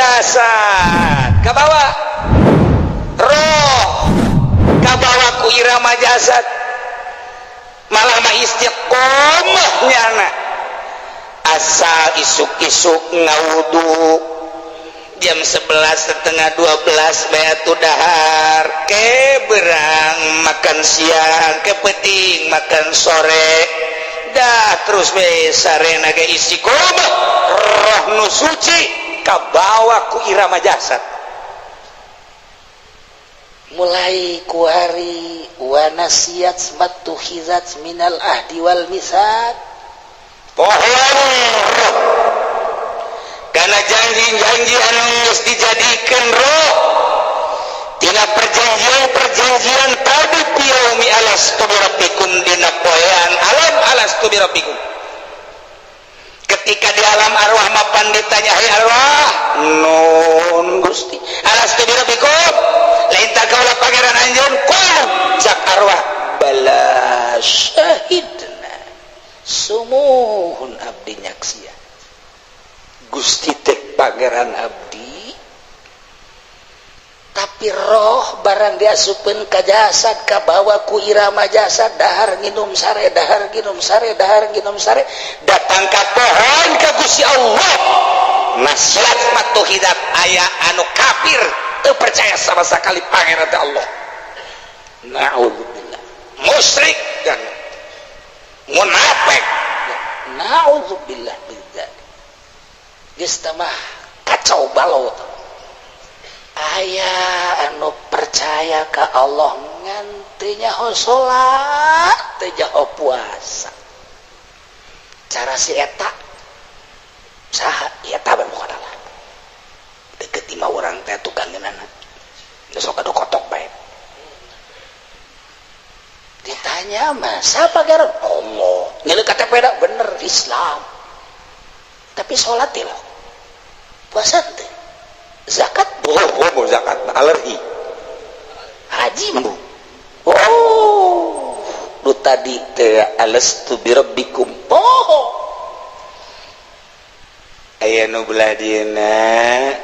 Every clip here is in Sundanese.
Jasad kabawa, roh kabawa ku irama jasad, malah mah istiqomah nyana. Asal isuk-isuk ngawudu jam 11, setengah 12 bayatu dahar, ke berang makan siang, ke peting makan sore, dah terus be sarena ge istiqomah. Roh nu suci kabawa ku irama jasad. Mulai kuari wa nasiyat mattukhizat minal ahdi wal mitsaq. Pohon roh karena janji-janji anu geus dijadikan roh tina perjanjian-perjanjian tadi, fi yaumi alastu birabbikum, dina poean alam alastu birabbikum. Ketika di alam arwah mapan ditanya, "Hai arwah," "Nun, Gusti." "Alastu birabbikum, lain tak kaula Pangeran anjeun?" "Qul," cak arwah, "bala syahidna." Sumuhun, abdi nyaksian Gusti teh Pangeran abdi. Tapi roh barang diasupkeun ka jasad, kabawa ku irama jasad, dahar nginum sare, dahar nginum sare, dahar nginum sare, datang ka pohon ka Gusti Allah. Nasiat matuhidat, aya anu kafir, teu percaya sama sekali Pangeran teh Allah. Naudzubillah. Musyrik dan munafik. Naudzubillah min dzalik. Geus mah kacau balau. Aya anu percaya ka Allah ngan teu nyaho salat, teu nyaho puasa. Cara si eta saha eta bae pokona lah. Deket imah urang teh tukang ngeunana, sok adu kotok bae. Ditanya mah, "Siapa Pangeran?" "Allah." Ngilu KTP da bener Islam, tapi sholat loh, puasa teh, zakat. Oh, oh, mau zakat alergi. Haji mah, oh, lu tadi teh alastu birabbikum. Oh. Aya nu belah dieuna,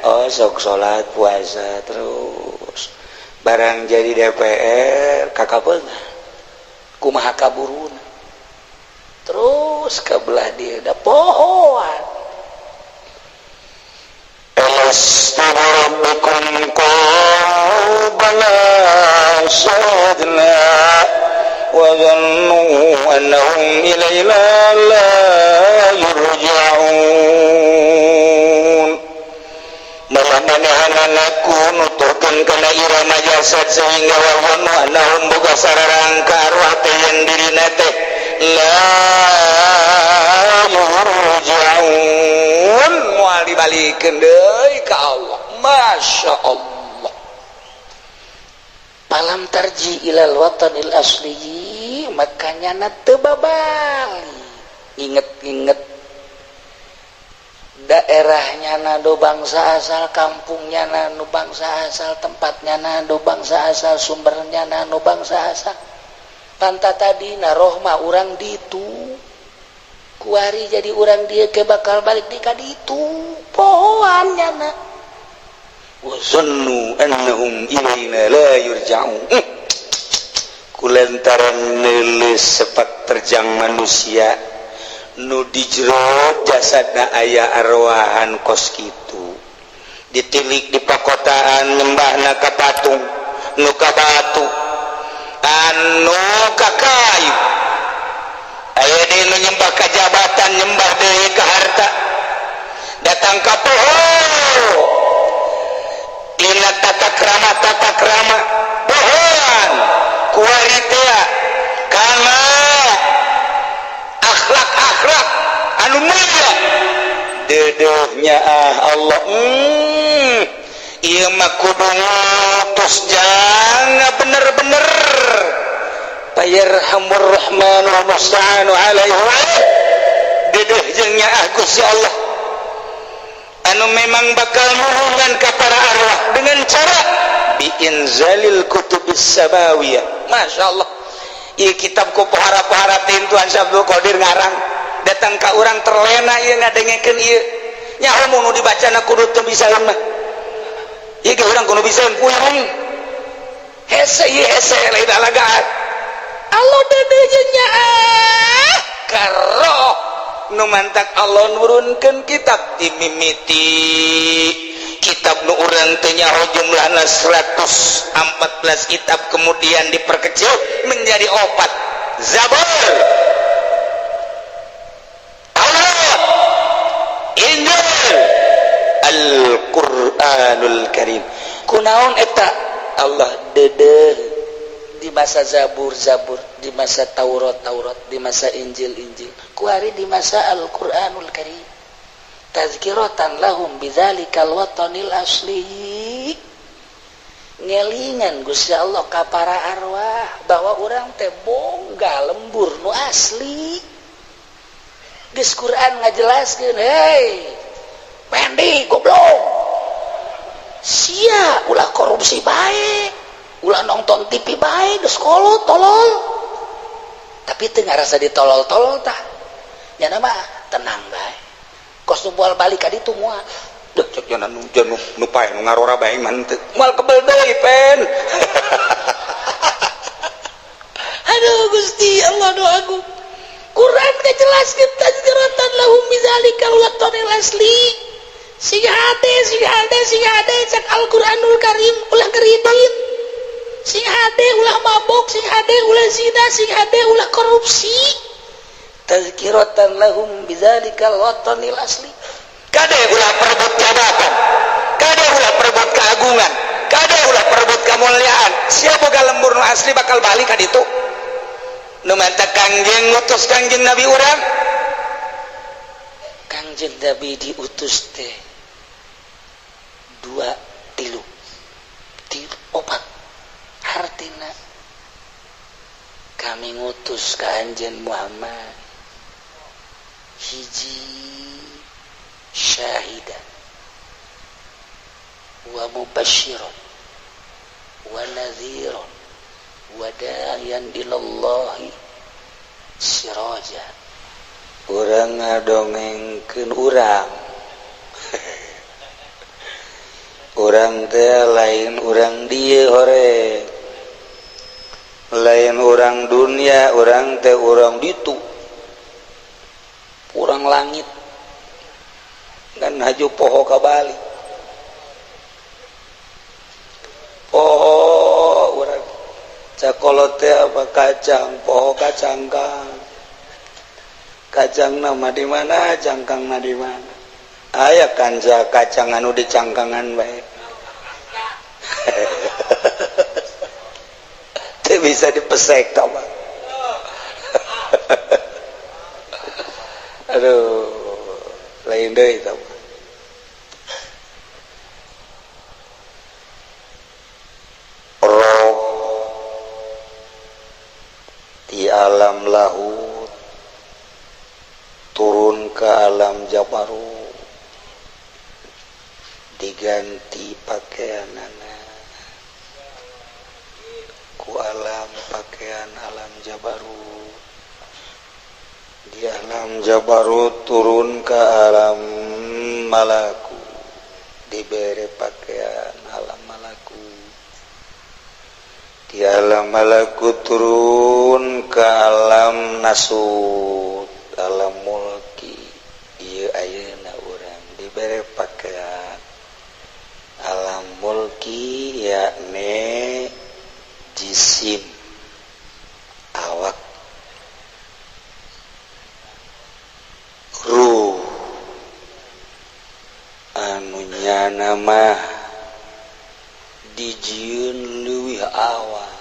oh, sok salat puasa terus, barang jadi DPR kakapeungan, kumaha kaburuna. Terus ke belah dia pohoan. Alastu birabbikum, qalu bala syahidna wa dhannu annahum ilayna la yurja'un. Malah manehanana ku nuturkeun kana irama jasad sehingga wa dhannu annahum, boga sararangka arwah teh yang dirina teh, la yurja'un, moal dibalikeun deui ka Allah. Masya Allah. Falam tarji ilal watanil asli, makanya na teu babali inget-inget daerahnya nado bangsa asal, kampungnya nano bangsa asal, tempatnya nado bangsa asal, sumbernya nano bangsa asal. Panta tadi na rohma urang ditu, kuari jadi urang dia ke bakal balik di ka ditu, pohoannya na. Wa zannu annahum ilaina la yurja'un. Kulantaran neuleus sepak terjang manusia nu di jero jasadna aya arwahan kos kitu, ditilik di pakotaan nyembahna ka patung, nu ka batu, anu ka kayu, aya deui nu nyembah ka jabatan, nyembah deui ka harta, datang ka poho tina tata krama, tata krama pohoan kuari teh kana akhlak-akhlak anu mulia dedehnya. Ah Allah, ieu mah kudu ngutus jangan bener-bener payarhamur rahman wa musta'anu alaihi. Dedeh jeung nyaah Gusti Allah anu memang bakal nulungan ka para arwah dengan cara biinzalil kutubis samawiyah. Masya Allah, ieu kitab ku pohara-pohara Tuhan Abdul Qadir ngarang datang ka urang, terlena ieu ngadengekeun ieu, nyaho nu dibacana kudu teu bisa mah. Ieu ge urang kudu bisa puyeng. Hese ieu hese lain alagaan. Allah deudeuh jeung nyaah karoh nu mantak Allah nurunkeun kitab ti mimiti kitab nu urang teu nyaho jumlahna 114 kitab kemudian diperkecil menjadi 4 Zabur, Taurat, Injil, Al-Qur'anul Karim. Kunaon eta Allah deudeuh di masa Zabur Zabur, di masa Taurat Taurat, di masa Injil Injil, kuari di masa Al-Qur'anul Karim. Tazkiratan lahum bidzalikal watanil asli. Ngelingan Gusti Allah ka para arwah bahwa urang teh bongga lembur nu asli. Geus Quran ngajelaskeun, hei Pendi goblok, sia ulah korupsi bae, ulah nonton TV bae, geus kolot tolol. Tapi teu ngarasa ditolol-tolol tah. Nya mah tenang bae. Kos nu moal balik ka ditu moal. Duh cek jana nu nu pae nu ngarora bae mah teu. Moal kebel deui pen. Aduh Gusti Allah doaku. Quran ngajelaskeun tazkiratan lahum bizalikal watanil asli. Sing hade sing hade sing hade cak Al-Qur'anul Karim ulah kredit. Sing hade ulah mabok, sing hade ulah zina, sing hade ulah korupsi. Tazkiratan lahum bizalikal watanil asli. Kade ulah perebut jabatan, kade ulah perebut keagungan, kade ulah perebut kemuliaan. Siapa boga lembur nu asli bakal balik ka ditu. Nu manta Kangjeng ngutus Kangjeng Nabi urang. Kangjeng Nabi diutus teh 2 3 3 4. Hartina kami ngutus ka Anjeun Muhammad hiji syahidan wa mubasysyiran wa nadhiran wa da'iyan ilallahi siraja. Urang ngadongengkeun urang. Urang teh lain urang dieu hore, lain urang dunia, urang teh urang ditu, urang langit. Kan haju poho ka Bali, poho urang cakolot teh apa kacang, poho kacangkang, kacang nama di mana, cangkang na di mana. Aya kanca kacang anu dicangkangan bae. Teu bisa dipesek tah mah. Aduh, lain deui tah. Roh di alam lahut turun ke alam jabarut, diganti pakaianana ku alam pakaian alam jabarut. Di alam jabarut turun ke alam malaku, diberi pakaian alam malaku. Di alam malaku turun ke alam nasut, alam mulki. Ieu ayeuna urang diberi pakaian alam mulki, yakni jisim awak, ruh anu nyana mah dijieun leuwih awal,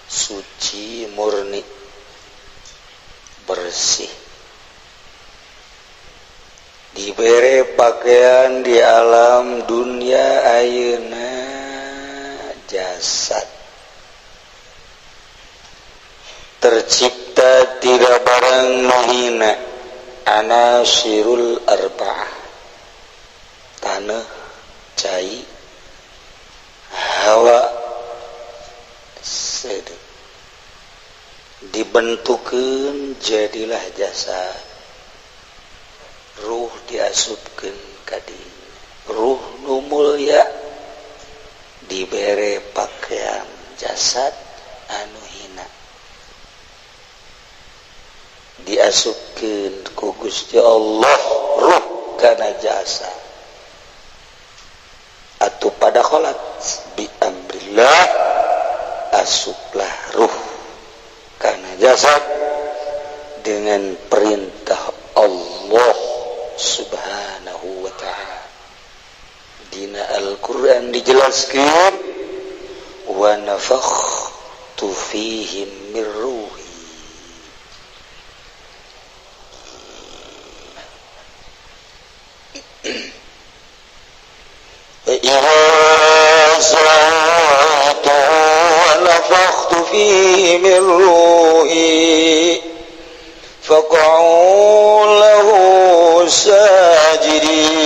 suci murni bersih, dibere pakaian di alam dunia ayeuna jasad, tercipta tidak barang nu hina, anasirul arba'ah, tanah, cai, hawa, sedeuk, dibentukeun jadilah jasad. Ruh diasupkeun ka dinya, ruh nu mulya Dibere pakaian jasad anu hina, diasupkeun ku Gusti Allah ruh kana jasa atuh pada kholat bi amrillah, asuplah ruh kana jasad dengan perintah Allah Subhanahu wa ta'ala. Dina Al-Qur'an dijelaskan wa nafakhtu fihim min ruhi. Idza sawaitu wa nafakhtu fihi min ruhi faq'u lahu sajidin.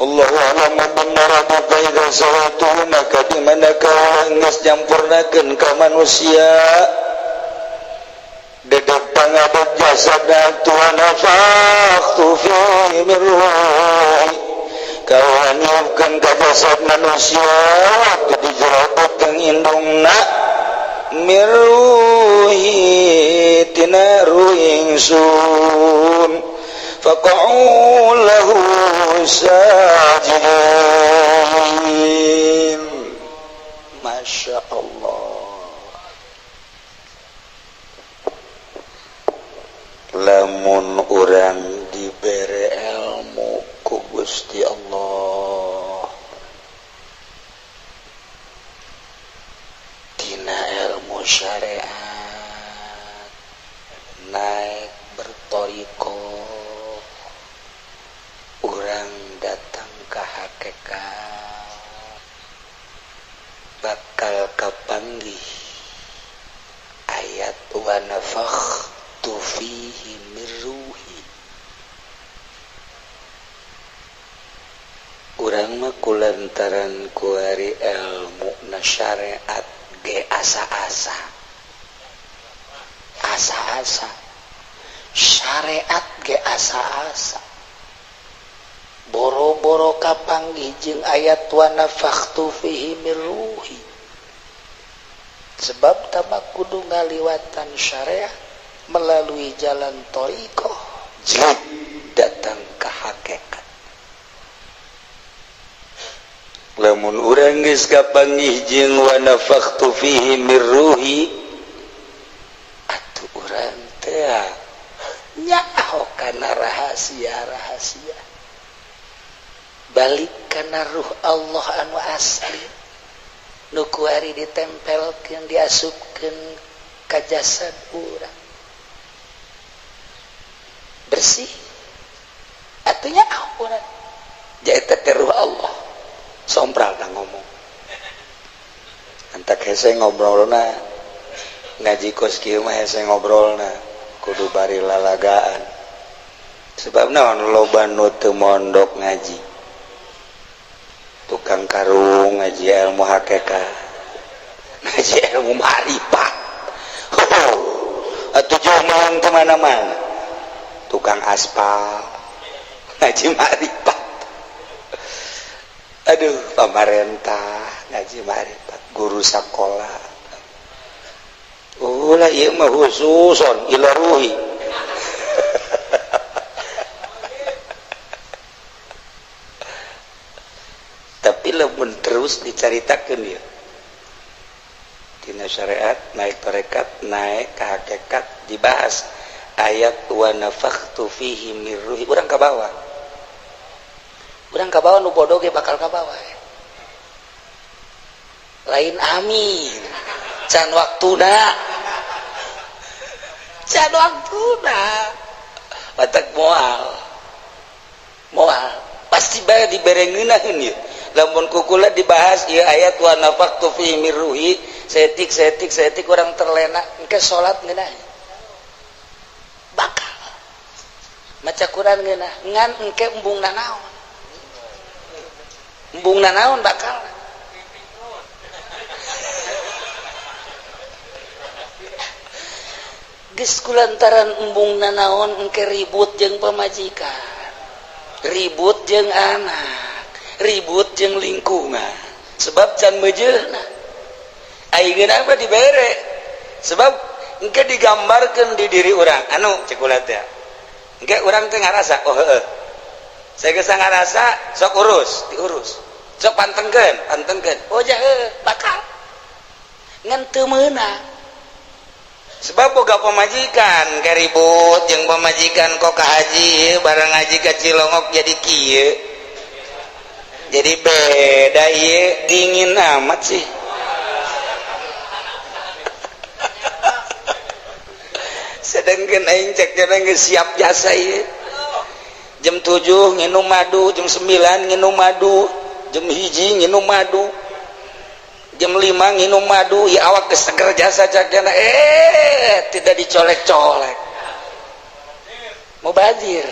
Allahu a'lam benar apa idza sawaitu, maka di mana kau geus nyampurnakeun ka manusia dedek pangadeg jasad Tuhan nafakhtu fihi min ruhi, kau niupkeun ka jasad manusia waktu dijerobot kang indungna min ruhi tina ruh ingsun faq'u lahu sajidin. Masya Allah. Lamun urang dibere ilmu ku Gusti Allah, tina ilmu syariat naik bertorikoh, urang datang ke hakikat bakal kapanggih ayat wa nafakhtu fihi min ruhi. Urang mah kulantaran kuari ilmu na syariat ge asa-asa, asa-asa syariat ge asa-asa, boro-boro kapanggih jeung ayat wa nafakhtu fihi min ruhi. Sebab tamak kudu ngaliwatan syariat melalui jalan thariqah jauh datang ke hakikat. Lamun urang geus kapanggih jeung wa nafakhtu fihi min ruhi, atuh urang teh nyaho kana rahasia-rahasia, balik kana ruh Allah anu asli nu kuari ditempelkeun diasupkeun ka jasad urang bersih, atuh nyaho urang jaeta teh ruh Allah. Sompral tah ngomong antak hese ngobrolna, ngaji kos kieu mah hese ngobrolna kudu bari lalagaan. Sebab naon loba nu teu mondok ngaji, tukang karung ngaji ilmu hakikat, ngaji ilmu ma'rifat, atuh jauh mah teu mana-mana, tukang aspal ngaji ma'rifat, aduh pamarentah ngaji ma'rifat, guru sakola, ulah ieu mah khususon ila ruhi. Tapi lamun terus dicaritakeun ieu tina syariat naik tarekat naik ka hakikat dibahas ayat wa nafakhtu fihi min ruhi, urang ka bawah, urang ka bawah nu bodoh ge bakal ka bawah. Lain amin can waktuna, can waktuna batak moal moal pasti bae dibere ngeunaheun ieu. Lamun kukula dibahas ieu ayat wa nafakhtu fihi min ruhi, setik setik setik urang terlena engke salat ngeunah bakal maca Quran ngeunah ngan engke embungna naon, embungna naon bakal. Geus kulantaran embungna naon engke ribut jeung pamajikan, ribut jeung anak, Ribut jeung lingkungan sebab can meujeuhna. Ayeuna mah dibere sebab engke digambarkeun di diri urang anu cek ulah teh. Engke urang teh ngarasa oh heueuh. Saya geus ngarasa sok urus, diurus. Sok pantengkeun, pantengkeun. Oh ja heueuh bakal. Ngan teu meunang. Sebab boga pemajikan karibut jeung pemajikan kok ka haji barang haji ka Cilongok jadi kieu. Jadi beda ieu dingin amat sih. Sedangkan aing cek geus siap jasa ieu. Jam 7 nginum madu, jam 9 nginum madu, jam 1 nginum madu, jam 5 nginum madu, ya awak geus seger jasa cek tidak dicolek-colek. Mubazir.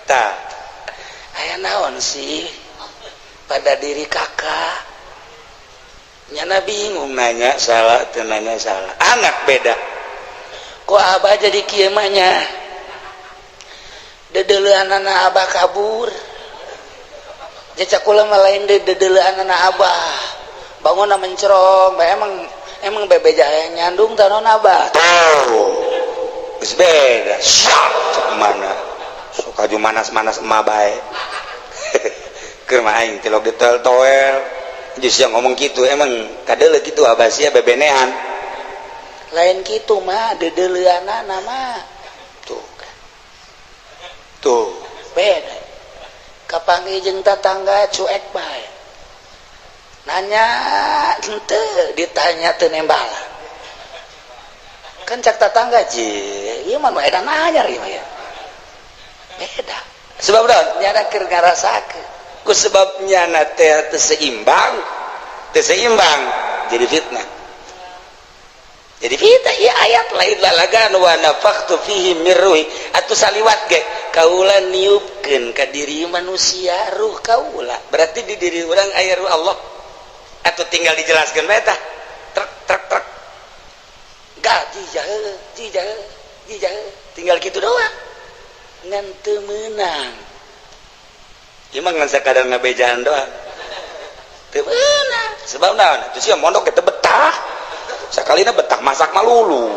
Tah, aya naon sih pada diri kakak? Nyana bingung nanya salah, teu nanya salah. Anak beda. Kok abah jadi kieu mah nya? Dedeleuanana abah kabur. Jecak kula mah lain dedeleuanana abah. Bangunna mencerong, emang bebeja nyandung tanon abah. Tuh. Geus beda. Syah mana? Sok aju manas-manas emak bae. Keur mah aing tilok ditoel-toel. Geus yang ngomong kitu emang kadeuleu kitu abah sia bebenean. Lain kitu mah dedeleuanana mah. Tuh kan. Tuh, beda. Kapanggih jeung tatangga cuek bae. Nanya henteu ditanya teu nembalan. Kan cak tatangga je, ieu mah nu edan anyar ieu mah ya. Beda. Sebab naon? Nyana keur ngarasakeun. Ku sebab nyana teh teu seimbang, teu seimbang jadi fitnah. Jadi fitnah ieu ayat lain lalagan wa nafakhtu fihi mir ruhi atuh saliwat ge kaula niupkeun ka diri manusia ruh kaula. Berarti di diri urang aya ruh Allah. Atuh tinggal dijelaskeun bae tah. Trek trek trek. Gaji jahe, ji jahe, ji jahe. Tinggal kitu doang. Ngan teu meunang. Ieu mah ngan sakadar ngabejaan doang. Teu meunang. Sebab naon? Atuh sia mondok teh betah. Sakalina betah masak malulu.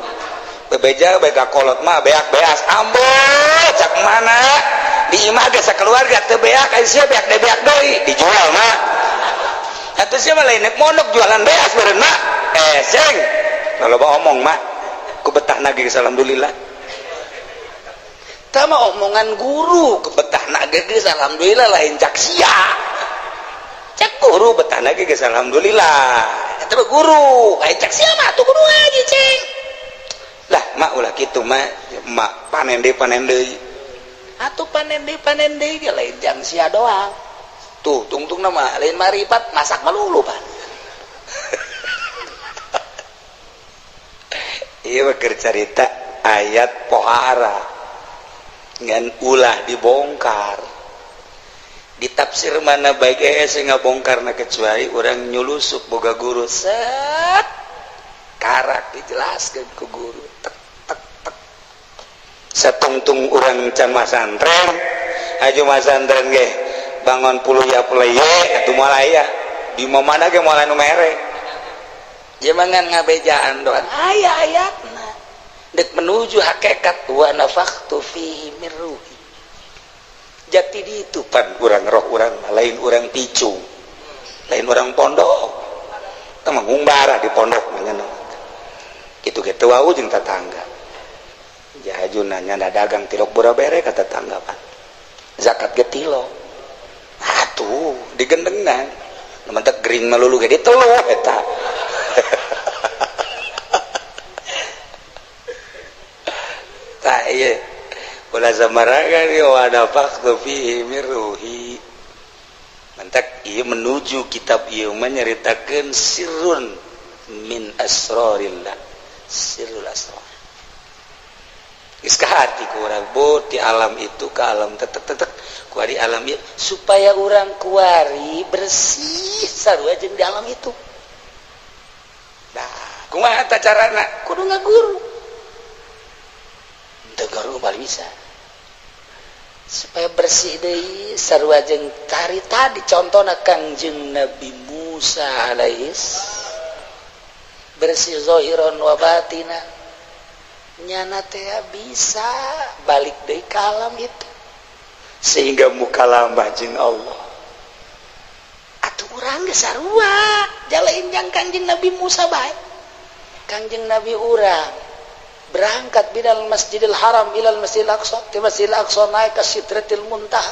Bebeja bae ka kolot mah beak-beas ambo cak mana? Di imah ge sakeluarga teu beak aya sia beak deui beak deui dijual mah. Atuh sia mah lain mondok jualan beas beureun mah. Seng. Loba omong mah. Ku betahna ge alhamdulillah. Tah mah omongan guru kebetahna ge geus alhamdulillah lain cak sia. Cak guru betahna ge geus alhamdulillah. Eta mah guru, aya cak sia mah atuh kudu ngaji ceng. Lah mak ulah kitu mah, mak panen deui. Atuh panen deui ge lain jang sia doang. Tuh tungtungna mah lain maripat masak melulu pan. Ieu mah keur carita ayat pohara. Ngan ulah dibongkar. Ditafsir mana baik sing ngabongkarna kecuali urang nyulusuk boga guru set karak dijelaskeun ku guru tek tek tek satungtung urang can masantren aju masantren ge bangun puluh ya puleye atuh moal aya di mana ge moal anu mere jemangan ngabejaan doang aya ayatna dek menuju hakikat wa nafakhtu fihi mir ruhi. Jati ditu pan urang roh urang lain urang picung lain urang pondok tah mah ngumbara di pondok mah nya kitu ge teu wau jeung tatangga jahajuna nya dagang tilok bora bere ka tetangga pan zakat ge tilok atuh digendengna nu mentek gering malulu ge diteluh eta. Tah ieu ulah samarangan wa nafakhtu fihi mir ruhi. Mantak ieu menuju kitab ieu mah nyaritakeun sirrun min asrarillah, sirrul asrar. Geus ka hati ku urang bo ti alam itu ka alam tetek tetek ku ari alam ieu supaya urang kuari bersih sarua jeung di alam itu. Nah, kumaha tah carana? Kudu ngaguru. Teu guru bali bisa. Supaya bersih deui sarua jeung tari tadi contohna Kangjeng Nabi Musa alaihis bersih zahiran wa batina nyana teh bisa balik deui ka alam itu sehingga mukalamah jeung Allah. Atuh urang geus sarua jalain jang Kangjeng Nabi Musa bae. Kangjeng Nabi urang berangkat bidal Masjidil Haram ilal Masjidil Aqsa, ti Masjidil Aqsa naik ke Sidratil Muntaha.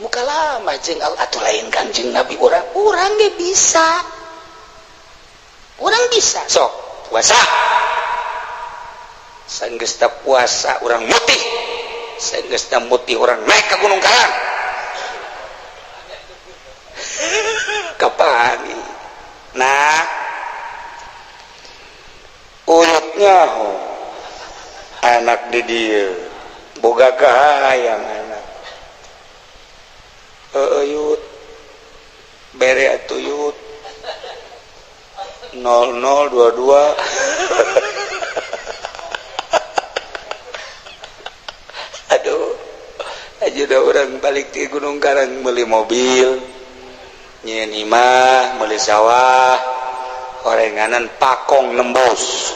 Mukalamah jeung Allah atuh lain Kangjeng Nabi urang, urang ge bisa. Urang bisa. Sok puasa. Sanggeus puasa urang mutih. Sanggeus mutih urang naik ke Gunung Karang. Kapan? Nah, uyutnya anak di dia boga kahayang anak uyut bere atuh yut 0022. Aduh, aja udah orang balik di Gunung Karang beli mobil nyieun imah meuli sawah orenganan pakong nembus.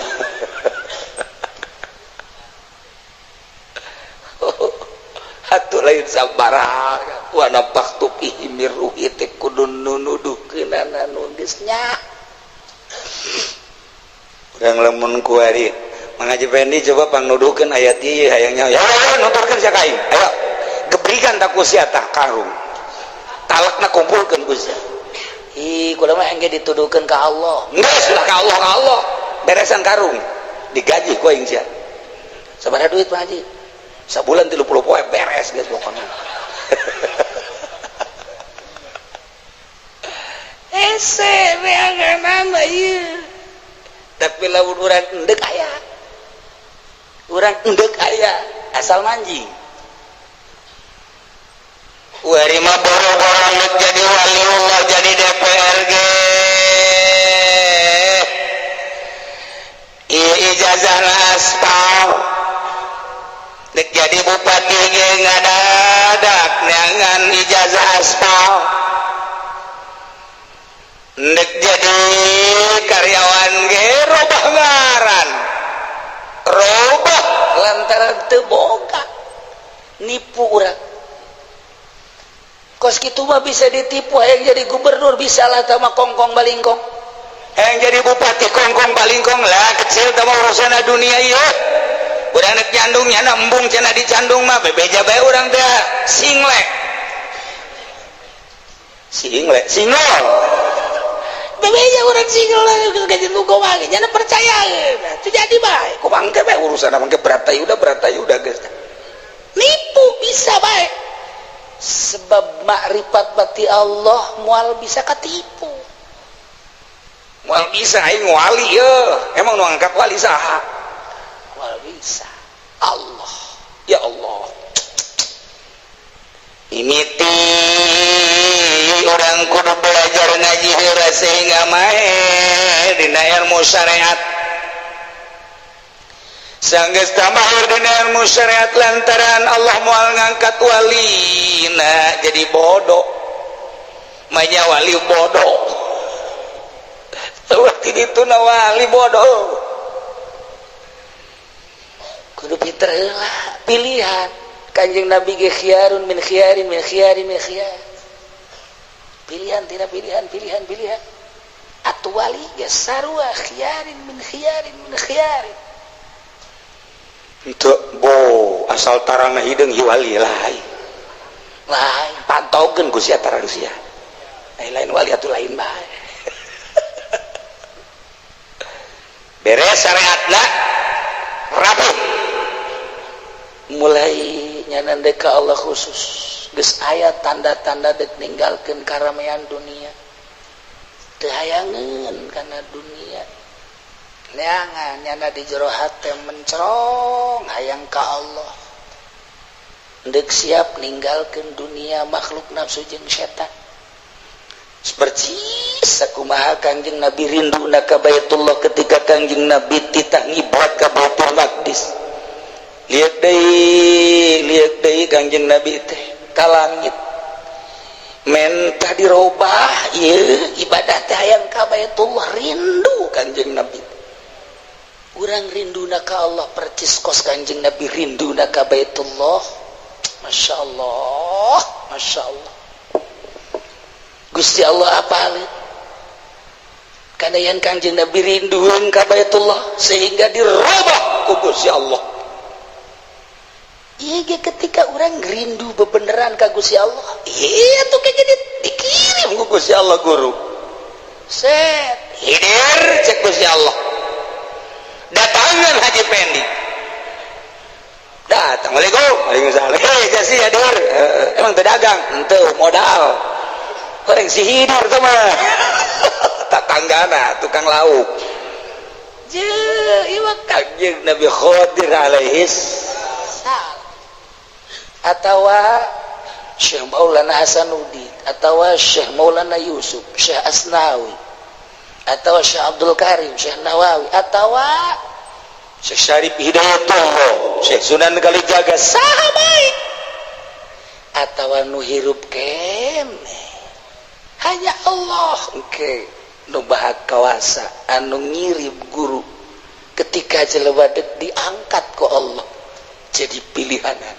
Atuh lain sabaraha wa nafaqtu fihi mir ruhi teh kudu nunuduhkeunana nu geus nya. Urang lamun kuari Mang Haji Fendi coba pangnuduhkeun ayat ieu hayangnya ya nuturkeun sia ka aing. Ayo gebrikan tak ku sia tah karung. Talakna kumpulkeun ku sia. Ih, kudu mah engge dituduhkeun ka Allah. Geus lah ka Allah, ka Allah. Beresan karung. Digaji ku aing sia. Sabaraha duit Pak Haji? Sabulan 30 poe beres geus pokona. Hese reanganana ieu. Tapi lamun urang endek aya. Urang endek aya asal manjing. Wari mah boro-boro jadi waliullah jadi DPRG. Ieu ijazahna aspal. Dek jadi bupati ge ngadadak neangan ijazah aspal. Dek jadi karyawan ge robah ngaran. Robah lantaran teu boga. Nipu urang. Kos kitu mah bisa ditipu, hayang jadi gubernur bisa lah sama kongkong balingkong. Hayang jadi bupati kongkong balingkong lah kecil sama urusan dunia ieu. Urang nek nyandung nya embung cenah dicandung mah bebeja bae urang teh singlek. Singlek, singol. Bebeja urang singol geus nu kumaha nya percaya. Teu jadi bae. Kumaha bae urusan mangke beratayuda geus. Nipu bisa bae. Sebab makrifat bati Allah mual bisa ketipu. Mual bisa aing wali ye. Emang nu angkat wali saha? Mual bisa. Allah. Ya Allah. Ini ti urang kudu belajar ngaji heula sehingga mae dina ilmu syariat. Sanggeus tamahir dina ilmu syariat lantaran Allah moal ngangkat walina jadi bodoh. Manya wali bodoh. Teuing dituna wali bodoh. Kudu pinter heula pilihan. Kanjeng Nabi ge khiyarun min khiyarin min khiyarin min khiyar. Pilihan tina pilihan pilihan pilihan. Atuh wali ge sarua khiyarin min khiyarin min khiyarin. Untuk bo asal tarangna hideung ieu wali lain. Lain pantogeun ku sia tarang sia. Lain wali atuh lain bae. Beres syariatna rapuh. Mulai nyanan dek ka Allah khusus. Geus aya tanda-tanda dek ninggalkeun karamean dunia. Teu hayangeun kana dunia. Neangan nyana di jero hate mencerong hayang ka Allah. Ndek siap ninggalkeun dunia makhluk nafsu jeung setan. Percis sakumaha Kangjeng Nabi rinduna ka Baitullah ketika Kangjeng Nabi titah ngibrat ka Baitul Maqdis. Lihat deui, Dilihat deui Kangjeng Nabi teh ka langit, menta dirobah ieu ibadah teh, hayang ka Baitullah. Rindu Kanjeng Nabi. Urang rinduna ka Allah percis kos Kanjeng Nabi rinduna ka Baitullah. Masya Allah, Masya Allah. Gusti Allah apalin karena yang Kanjeng Nabi rinduan ka Baitullah sehingga dirubah ku Gusti Allah. Iya, ketika orang rindu bebeneran ka Gusti Allah, iya tuh kayak gini dikirim ku Gusti Allah guru set hidir. Cek Gusti Allah, datangan Haji Pendi datang. Waalaikum, waalaikumsalam. Hei, jasi hadir. Emang teu dagang ente modal orang si hidir tuh mah tatanggana tukang lauk. Je, ieu Kangjeng Nabi Khadir alaihi salam atau Syekh Maulana Hasanuddin atau Syekh Maulana Yusuf, Syekh Asnawi atau Syekh Abdul Karim, Syekh Nawawi atau Syekh Syarif Hidayatullah, Syekh Sunan Kalijaga, saha baik atau nu hirup kene, hanya Allah oke nu maha kawasa anu ngirim guru. Ketika jelema dek diangkat ku Allah jadi pilihanan.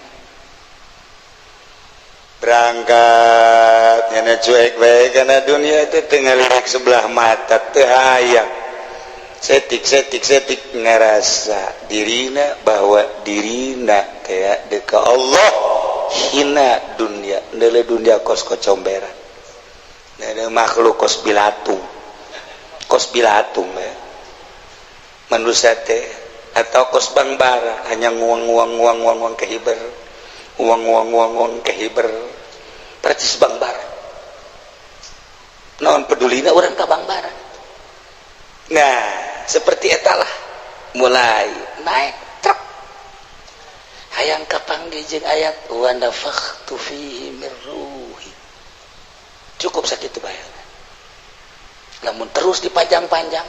Berangkat nyana cuek bae karena dunia itu tinggal lirik sebelah mata, teu hayang setik setik setik. Ngerasa dirina bahwa dirina kayak deka Allah, hina dunia, nilai dunia kos kocomberan, nilai makhluk kos bilatung, kos bilatung ya manusia teh atau kos bangbara, hanya nguang nguang nguang nguang nguang kehiber, uang uang uang uang kehiber, percis bangbara. Non pedulina orang ka bangbara. Nah, seperti etalah mulai naik truk hayang kapanggih jeung ayat wa nafakhtu fihi mir ruhi. Cukup sakitu bayangan. Namun terus dipajang-panjang,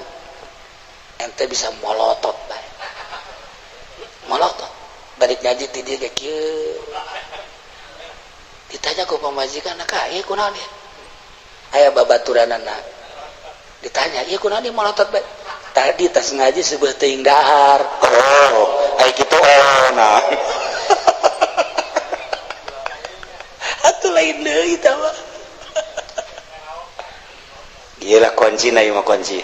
ente bisa molotot bae, molotot. Balik ngaji ti dieu ge kieu. Ditanya ku pamajikan, "Ka ieu kunaon ieu?" Aya babaturanana ditanya, "Ieu kunaon ieu molotot bae?" "Tadi tas ngaji sebuah teuing dahar." "Oh, aya kitu." Oh, nah atuh lain deui tah mah. Iyalah kunci na mah, kunci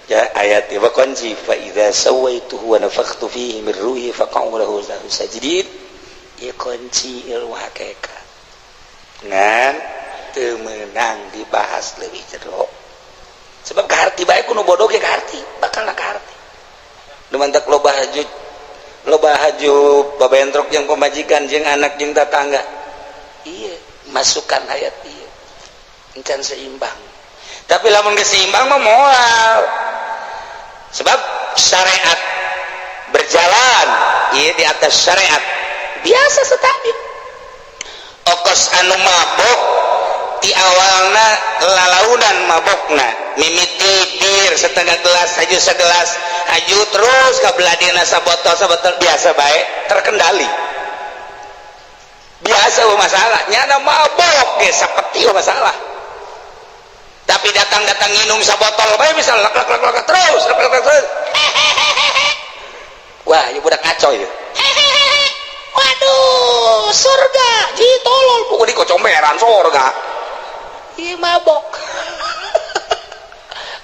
ya ayat ieu kunci fa idza sawaituhu wa nafakhtu fihi min ruhi faq'u lahu sajidin. Ieu kunci ilmu hakikat, ngan teu meunang dibahas lebih jero sebab kaharti bae kudu bodoh ge, kaharti bakal kaharti. Nu mantak loba haju, loba haju babentrok jeung pamajikan, jeung anak, jeung tetangga. Iya, masukkan ayat ieu encan seimbang. Tapi lamun geus seimbang mah moal, sebab syariat berjalan iya di atas syariat biasa stabil. Okos anu mabok di awalna lalaunan mabokna, mimiti bir setengah gelas, haju segelas, haju terus ke beladina sabotol sabotol, biasa baik, terkendali, biasa masalah. Nyana mabok ge seperti masalah, tapi datang-datang minum sabotol bae bisa lek lek lek lek terus, lek lek lek terus. Wah, ya budak ngaco ya. Waduh, surga ji tolol buku di kocomberan surga. Iya, mabok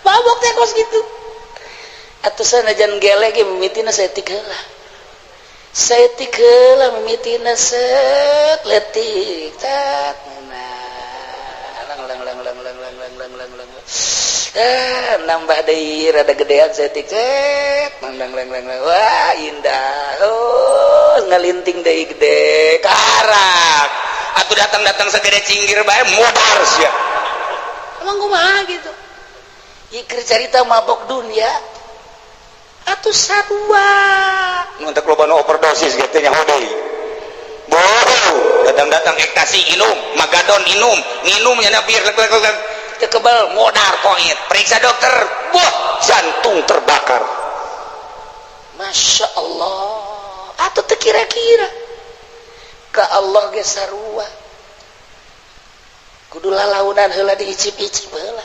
mabok teh kos gitu atuh. Sanajan gelek ge mimitina saeutik heula, saeutik heula mimitina, set letik tat, nah lang lang lang lang lang lang lang lang lang lang, eh nambah deui rada gedean saeutik, set lang lang lang lang. Wah, indah. Oh, ngalinting deui gede karak atuh. Datang-datang segede cinggir bae modar sia. Emang kumaha gitu? Ieu cerita mabok dunia atuh sarua. Untuk loba nu overdosis gitu nyaho deui. Boh, datang-datang ekstasi inum, magadon inum, nginum nya bir lek lek lek, teu kebal, modar koit. Periksa dokter, wah, jantung terbakar. Masya Allah, atau teu kira-kira. Ka Allah ge sarua. Kudu lalaunan heula diicip-icip heula.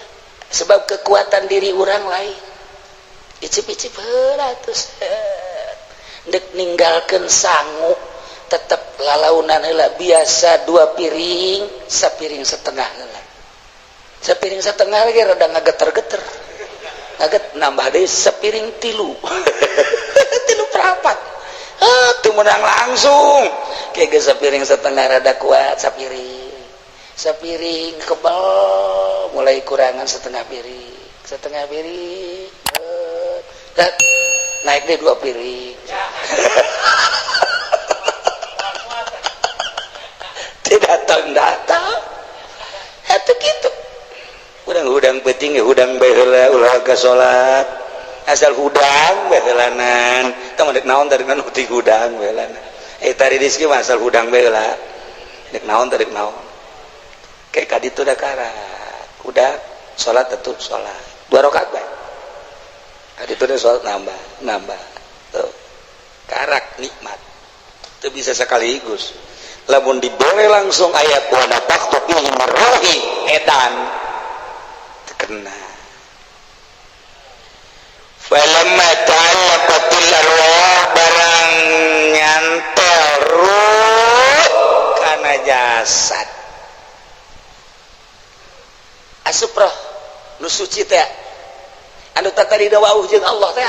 Sebab kekuatan diri urang lain. Icip-icip heula terus dek ninggalkeun sangu tetep lalaunan heula biasa 2 piring, sapiring setengah heula. Sapiring setengah lagi rada ngageter-geter. Ngaget nambah deui sapiring 3. 3/4. Ah, teu meunang langsung. Kayak geus sapiring setengah rada kuat sapiring. Sapiring kebal mulai kurangan setengah piring. Setengah piring. Dan naik deh 2 piring. Tidak datang-datang. Atuh kitu. Hudang-hudang penting hudang bae heula ulah ka salat. Asal hudang bae heulanan. Tah dek naon tadi kan uti hudang bae heulanan. Tadi rezeki mah asal hudang bae heula. Dek naon tadi naon. Kayak ka ditu da karak. Udah salat atuh salat. 2 rakaat bae. Ka ditu deh salat nambah. Tuh. Karak nikmat. Teu bisa sekaligus. Lamun dibere langsung ayat wa nafakhtu fihi min ruhi edan. Kena. Falamma ta'allaqatil arwah barang nyantel ruh kana jasad. Asup roh nu suci teh anu tatadi wauh jeung Allah teh.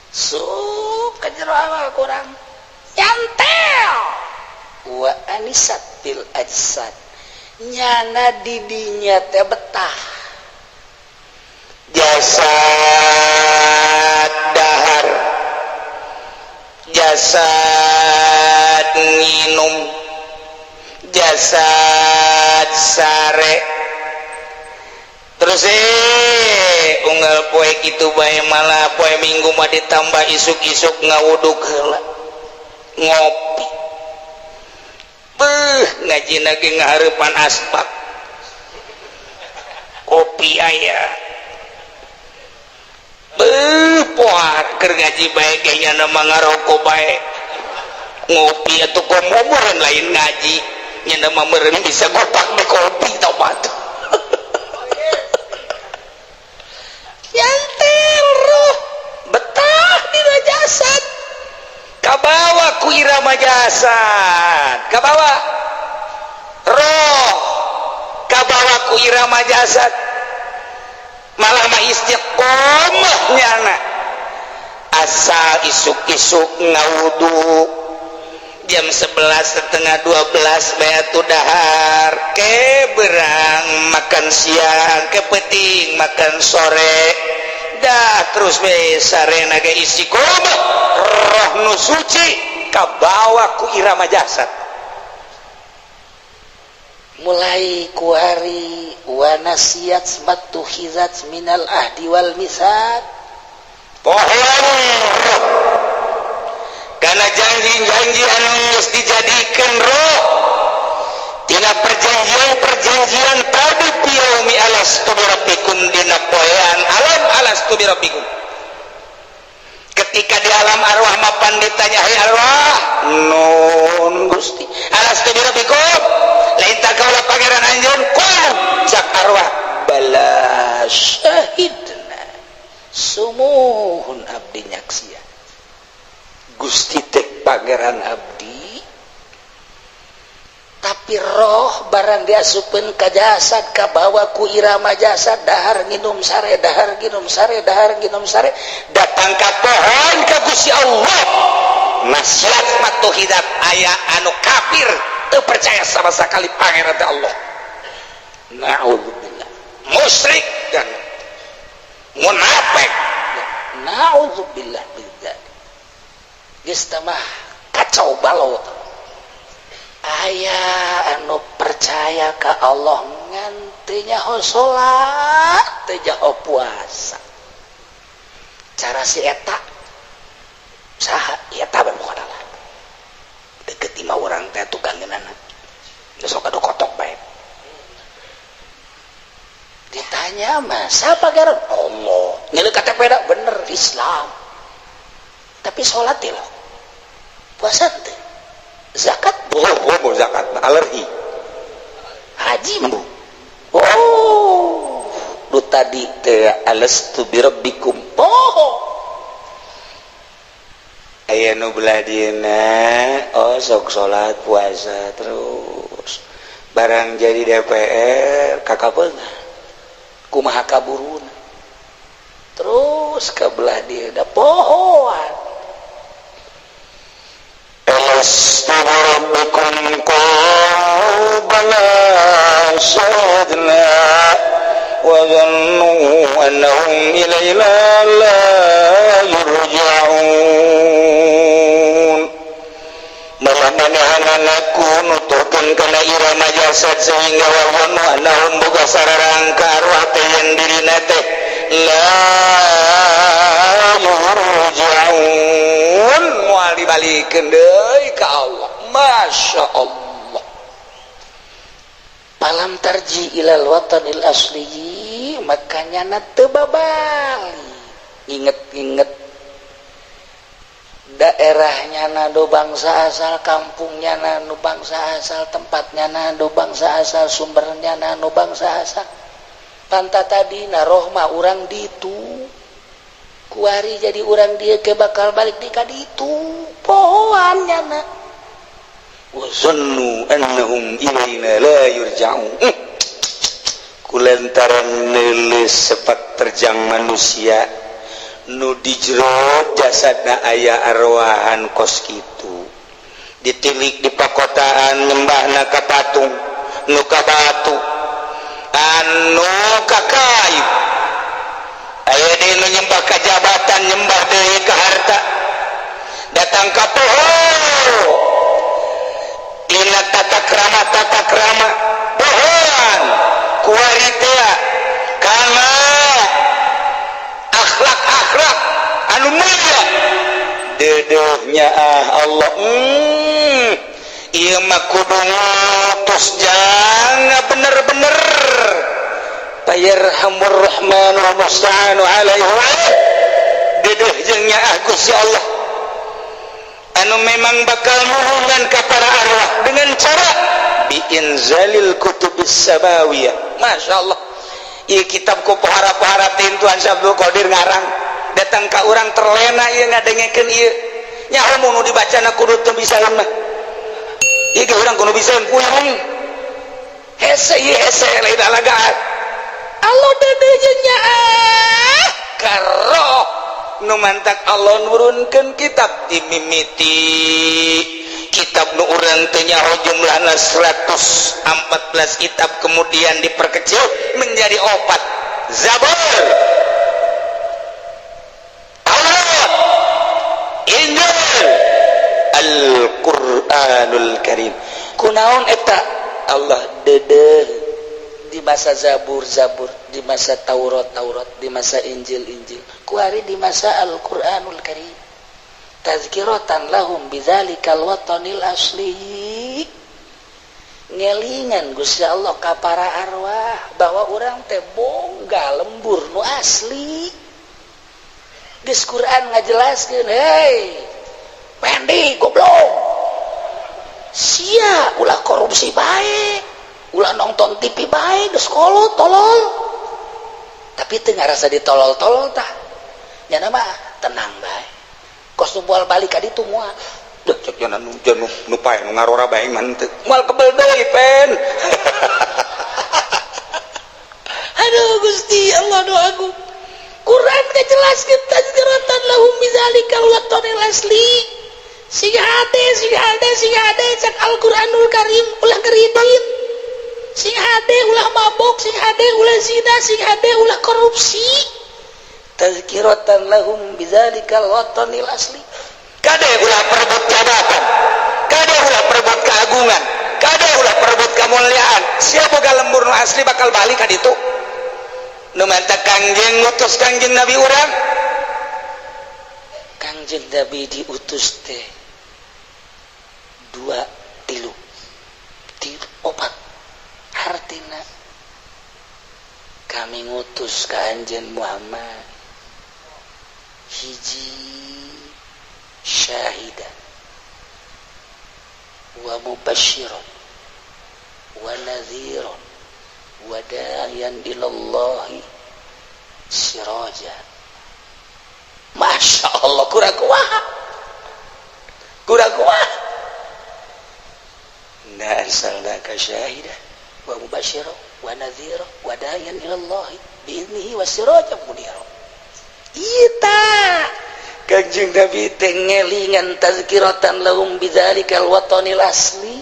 Sup ka jero awak urang nyantel wa anisat bil ajsad. Nyana didinya teh betah jasad dahar jasad nginum jasad sare terus unggal poe kitu bae malah poe minggu mah ditambah isuk-isuk ngawuduk heula ngopi. Beuh ngaji lagi ngahareupan asbak kopi aya. Beuh poar keur ngaji bae ge nya mah ngaroko bae ngopi atuh komo meureun lain ngaji nya mah meureun bisa gopak di kopi tobat. Nyantel roh betah dina jasad kabawa ku irama jasad kabawa roh kabawa ku irama jasad malah mah istiqomah nyana asal isuk-isuk ngawudu jam 11:30 12 bae atuh dahar ke berang makan siang ke peuting makan sore dah terus we sarena ge istiqomah roh nu suci kabawa ku irama jasad mulai kuari wa nasiat matukhizat minal ahdi wal misat pohon roh karena janji-janji anu geus dijadikeun roh tina perjanjian-perjanjian tadi piyaumi alastu birabbikum dina poean alam alastu birabbikum ketika di alam arwah mapan ditanya hai arwah nun Gusti alastu birabbikum lain tak kaula pangeran anjeun qul cak arwah bala syahidna sumuhun abdi nyaksia Gusti teh pangeran abdi tapi roh barang diasupkeun ka jasad kabawa ku irama jasad dahar nginum sare dahar nginum sare dahar nginum sare datang ka pohon ka Gusti Allah nasihat matuhidat aya anu kafir teu percaya sama sekali pangeran teh Allah naudzubillah musyrik dan munafik naudzubillah bidzalik geus mah kacau balau. Aya anu percaya ka Allah ngan teu nyaho salat teu nyaho puasa cara si eta saha eta bae pokona lah deket imah urang teh tukang ngeunana geus sok adu kotok bae ditanya mah siapa garan Allah ngeuleuh KTP da bener Islam tapi salat teh loh. Puasa teh, zakat. Boh, zakat alergi. Haji bu. Oh, lu tadi teh alastu birabbikum. Oh, aya nu belah dieuna, oh sok salat, puasa, terus barang jadi DPR kakapeungan kumaha kaburuna. Terus ke belah dieuna pohoan. Alastu birabbikum qalu bala syahidna wa dhannu annahum ilaina la yurja'un. Manehanana ku nuturkeun kana irama jasad sehingga wa dhannu annahum boga sararangka arwah teh yen dirina teh la yurja'un, moal dibalikeun deui ka Allah. Masya Allah. Palam tarji ilal watanil asli, makanya na teu babali. Inget-inget daerahnya nado bangsa asal, kampungnya nano bangsa asal, tempatnya nado bangsa asal, sumbernya nano bangsa asal. Panta tadi rohma urang ditu, kuari jadi urang dia ke bakal balik di kaditu pohoan nyana. Wa zannu annahum ilaina la yurja'un. Kulantaran neuleus sepak terjang manusia nu di jero jasadna aya arwahan kos kitu, ditilik di pakotaan nyembahna ka patung, nu ka batu, anu ka kayu, aya deui nu nyembah ka jabatan, nyembah deui ka harta, datang ka poho tina tata krama, tata krama pohoan kuari teh kana akhlak-akhlak anu mulia dedehnya ah Allah. Ieu mah kudu ngutus jangan bener-bener payarhamur rahman wa musta'anu alaihi dedeh jeung nyaah Gusti Allah anu memang bakal nulungan ka para arwah dengan cara biinzalil kutubis samawiyah. Masya Allah, ieu kitab ku pohara-pohara Tuhan Syekh Abdul Qadir ngarang datang ka urang terlena ieu ngadengekeun ieu nyaho mun nu dibacana kudu teu bisa mah ieu ge urang kudu bisa puyeng hese ieu, hese lain alagaan. Allah dedeh jeung nyaah karoh nu mantak Allah nurunkeun kitab dimimiti kitab nu urang teu nyaho jumlahna 114 kitab, kemudian diperkecil menjadi opat: Zabur, Taurat, Injil, Al-Qur'anul Karim. Kunaon eta Allah dedeh di masa Zabur Zabur, di masa Taurat Taurat, di masa Injil Injil, kuari di masa Al-Qur'anul Karim, tazkiratan lahum bizalikal watanil asli, ngelingan Gusti Allah ka para arwah bahwa urang teh boga lembur nu asli. Geus Quran ngajelaskeun, hei Pendi goblok sia, ulah korupsi bae, ulah nonton TV bae, geus kolot tolol, tapi teu ngarasa ditolol-tolol tah nya mah tenang bae kos nu moal balik ka ditu moal. Duh, cek jana nu nu nu pae nu ngarora bae mah henteu moal kebel deui pen. Aduh Gusti Allah doaku. Quran ngajelaskeun tazkiratan lahum bizalikal watanil asli. Sing hade, sing hade, sing hade cak Al-Qur'anul Karim, ulah kredit. Sing hade ulah mabok, sing hade ulah zina, sing hade ulah korupsi. Tazkiratan lahum bizalikal watanil asli. Kade ulah perebut jabatan, kade ulah perebut keagungan, kade ulah perebut kemuliaan. Siapa boga lembur nu asli bakal balik ka ditu. Nu mantak Kangjeng ngutus Kangjeng Nabi urang. Kangjeng Nabi diutus teh 2 3 3 4, hartina kami ngutus ka Anjeun Muhammad hiji syahidan. Wa mubasysyiran wa nadhiran wa da'iyan ilallahi siraja. Masya Allah, kurang kuah, kurang kuah. Inna arsalnaka syahidah wa mubasysyiran wa nadhira wa da'iyan ilallahi biiznihi wa sirajan munira. Ita Kanjeng Nabi teh ngelingan tazkiratan lahum bizalikal watanil asli,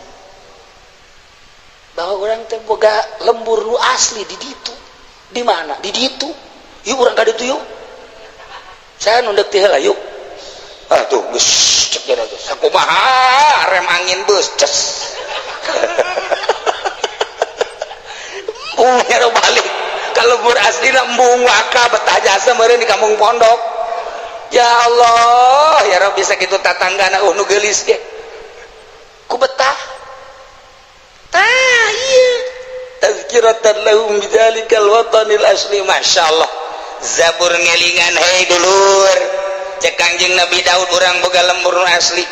bahwa urang teh boga lembur nu asli di ditu. Di mana? Di ditu. Yuk urang ka ditu yuk. Saya nundek teh heula yuk. Ah tuh geus cek jara geus. Sakumaha rem angin bus ces. Embung nyaro balik. Ka lembur asli embung waka betah jasa meureun di kampung pondok. Ya Allah, ya Rabbi sakitu tatanggana nu geulis ge. Ku betah. Tah ieu tazkiratan lahum bidzalikal watanil asli. Masyaallah. Zabur ngelingan hei dulur. Cek Kangjeng Nabi Daud urang boga lembur nu asli.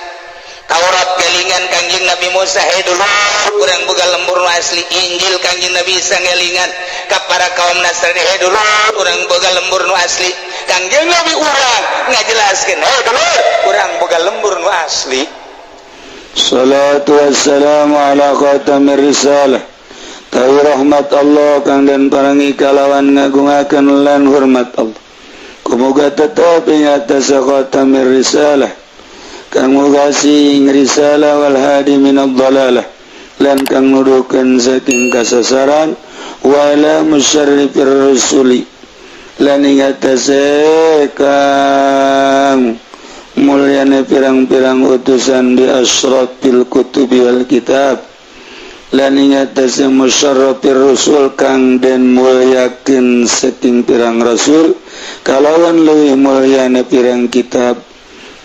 Taurat ngelingan Kangjeng Nabi Musa hei dulur urang boga lembur nu asli. Injil Kangjeng Nabi Isa ngelingan ka para kaum Nasrani hei dulur urang boga lembur nu asli. Kangjeng Nabi urang ngajelaskeun hei dulur urang boga lembur nu asli. Salatu wassalamu ala khatamir risalah. Tawi rahmat Allah kang den parangi kalawan ngagungaken lan hormat Allah. Kumoga tetep ing atas khatamir risalah kang mugasi ing risalah wal hadi minad dhalalah lan kang nuduhkeun saking kasasaran wala musyarrifir rusuli lan ing atase kang mulyane pirang-pirang utusan bi asyrafil kutubi wal kitab lan ing atase musyarrafir rusul kang den mulyakeun saking pirang rasul kalawan leuwih mulyane pirang kitab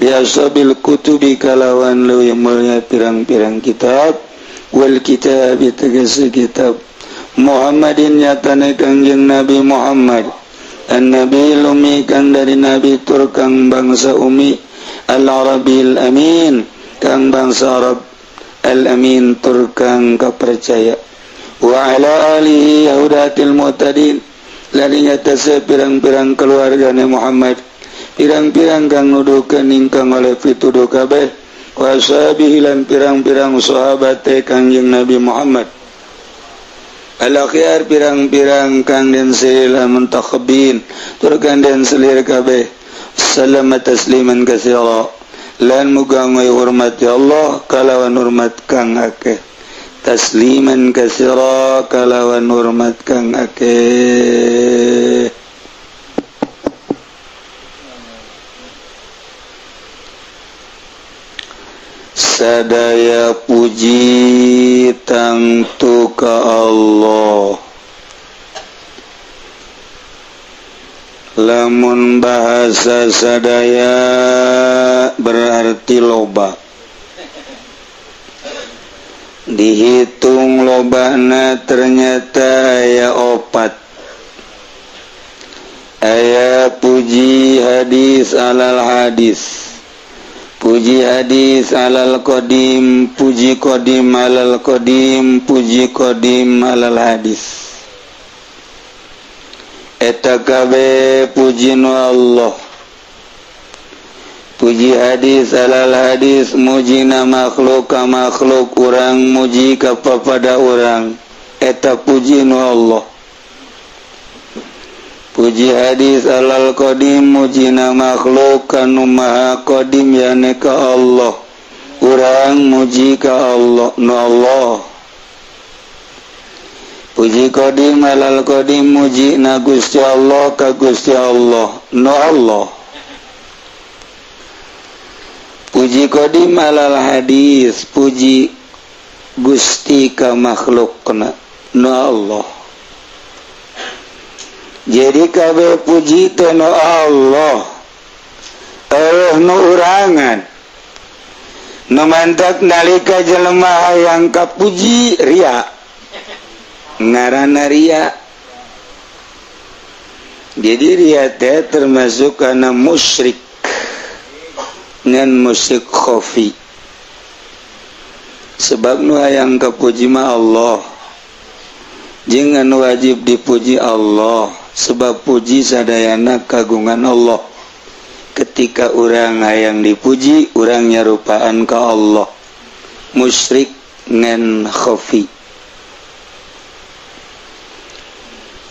biasabil kutubi kalawan leuwih mulya pirang-pirang kitab wal kitab tegese kitab Muhammadin nyatane Kangjeng Nabi Muhammad an-nabi umi kang dari nabi tur kang bangsa umi al-arabil amin kang bangsa Arab al-amin tur kang kapercaya wa ala alihi yahudatil muhtadin lan ing atase pirang-pirang keluargane Muhammad pirang-pirang kang nuduhkeun ingkang oleh pituduh kabeh wa ashabihi lan pirang-pirang sahabate Kangjeng Nabi Muhammad al-akhyar pirang-pirang kang den selir muntakhibin tur kang den selir kabeh salama tasliman katsira lan muga hormat ya Allah kalawan hormat kang akeh tasliman katsira kalawan hormat kang akeh. Sadaya puji tangtu ka Allah. Lamun bahasa sadaya berarti loba. Dihitung lobana ternyata aya opat. Aya puji hadis alal hadis, puji hadis alal qadim, puji qadim alal qadim, puji qadim alal hadis. Eta kabeh puji nu Allah. Puji hadis alal hadis mujina makhluk ka makhluk urang muji ka papada urang. Eta puji nu Allah. Puji hadis alal qadim mujina makhluk kanu maha qadim yane ka Allah. Urang muji ka Allah nu Allah. Puji qadim alal qadim muji na Gusti Allah ka Gusti Allah nu Allah. Puji qadim alal hadis puji Gusti ka makhlukna nu Allah. Jadi kabeh puji teh nu Allah. Eueuh nu urangan. Nu mantak nalika jelema hayang kapuji ria. Ngaranna ria. Jadi ria teh termasuk kana musyrik. Ngan musyrik khafi. Sebab nu hayang kapuji mah Allah, jeung anu wajib dipuji Allah, sebab puji sadayana kagungan Allah. Ketika urang hayang dipuji, urang nyarupaan ka Allah, musyrik ngan khafi.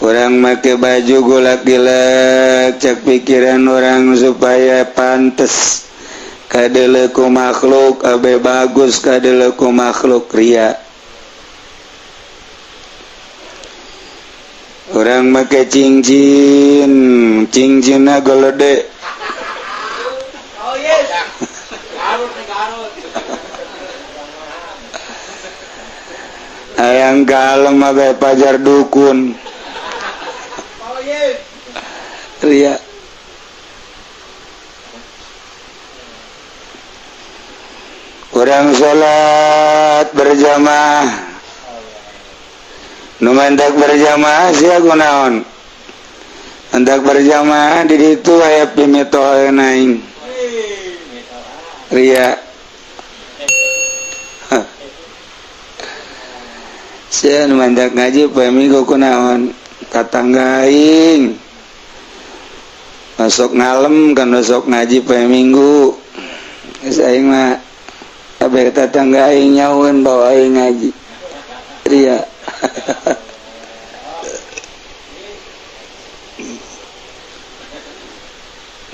Urang make baju golak-gilak cek pikiran orang supaya pantes kadeleku makhluk, abe bagus kadeleku makhluk, ria. Orang make cincin, cincinna golode. Oh yes. Hayang kalem abe pajar dukun. Oh yes. Ria. Orang salat berjamaah, nu mandak berjamaah sia kunaon? Mandak berjamaah di ditu aya pimitoheun aing. Ria. Sia nu mandak ngaji poe Minggu kunaon? Tatangga aing. Masuk ngalem kan masuk ngaji poe Minggu. Geus aing mah kabeh tetangga aing nyaun bawa aing ngaji. Ria.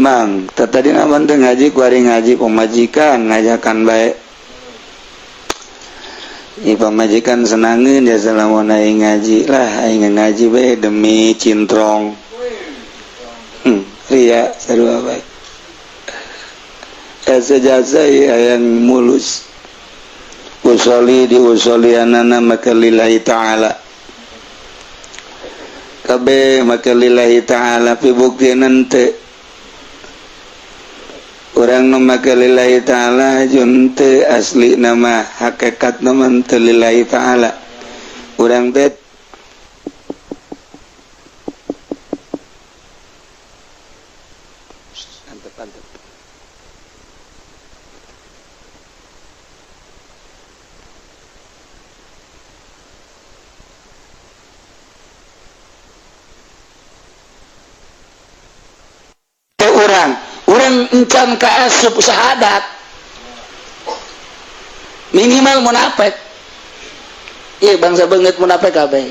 Mang, tadi namun teh ngaji kuari ngaji pemajikan ngajakan bae. Ieu pamajikan senangeun jasa lamun aing ngaji lah, aing ngaji bae demi cintrong. Ria sarua bae. Jasa-jasa yang mulus. Usoli di usolianana maka lillahi ta'ala. Kabeh maka lillahi ta'ala pi buktina teu. Urang nu maka lillahi ta'ala jun teu asli nama hakikat nama teu lillahi ta'ala. Urang teh urang encan ka asup syahadat minimal munafik. Iya bangsa banget munafik kabeh.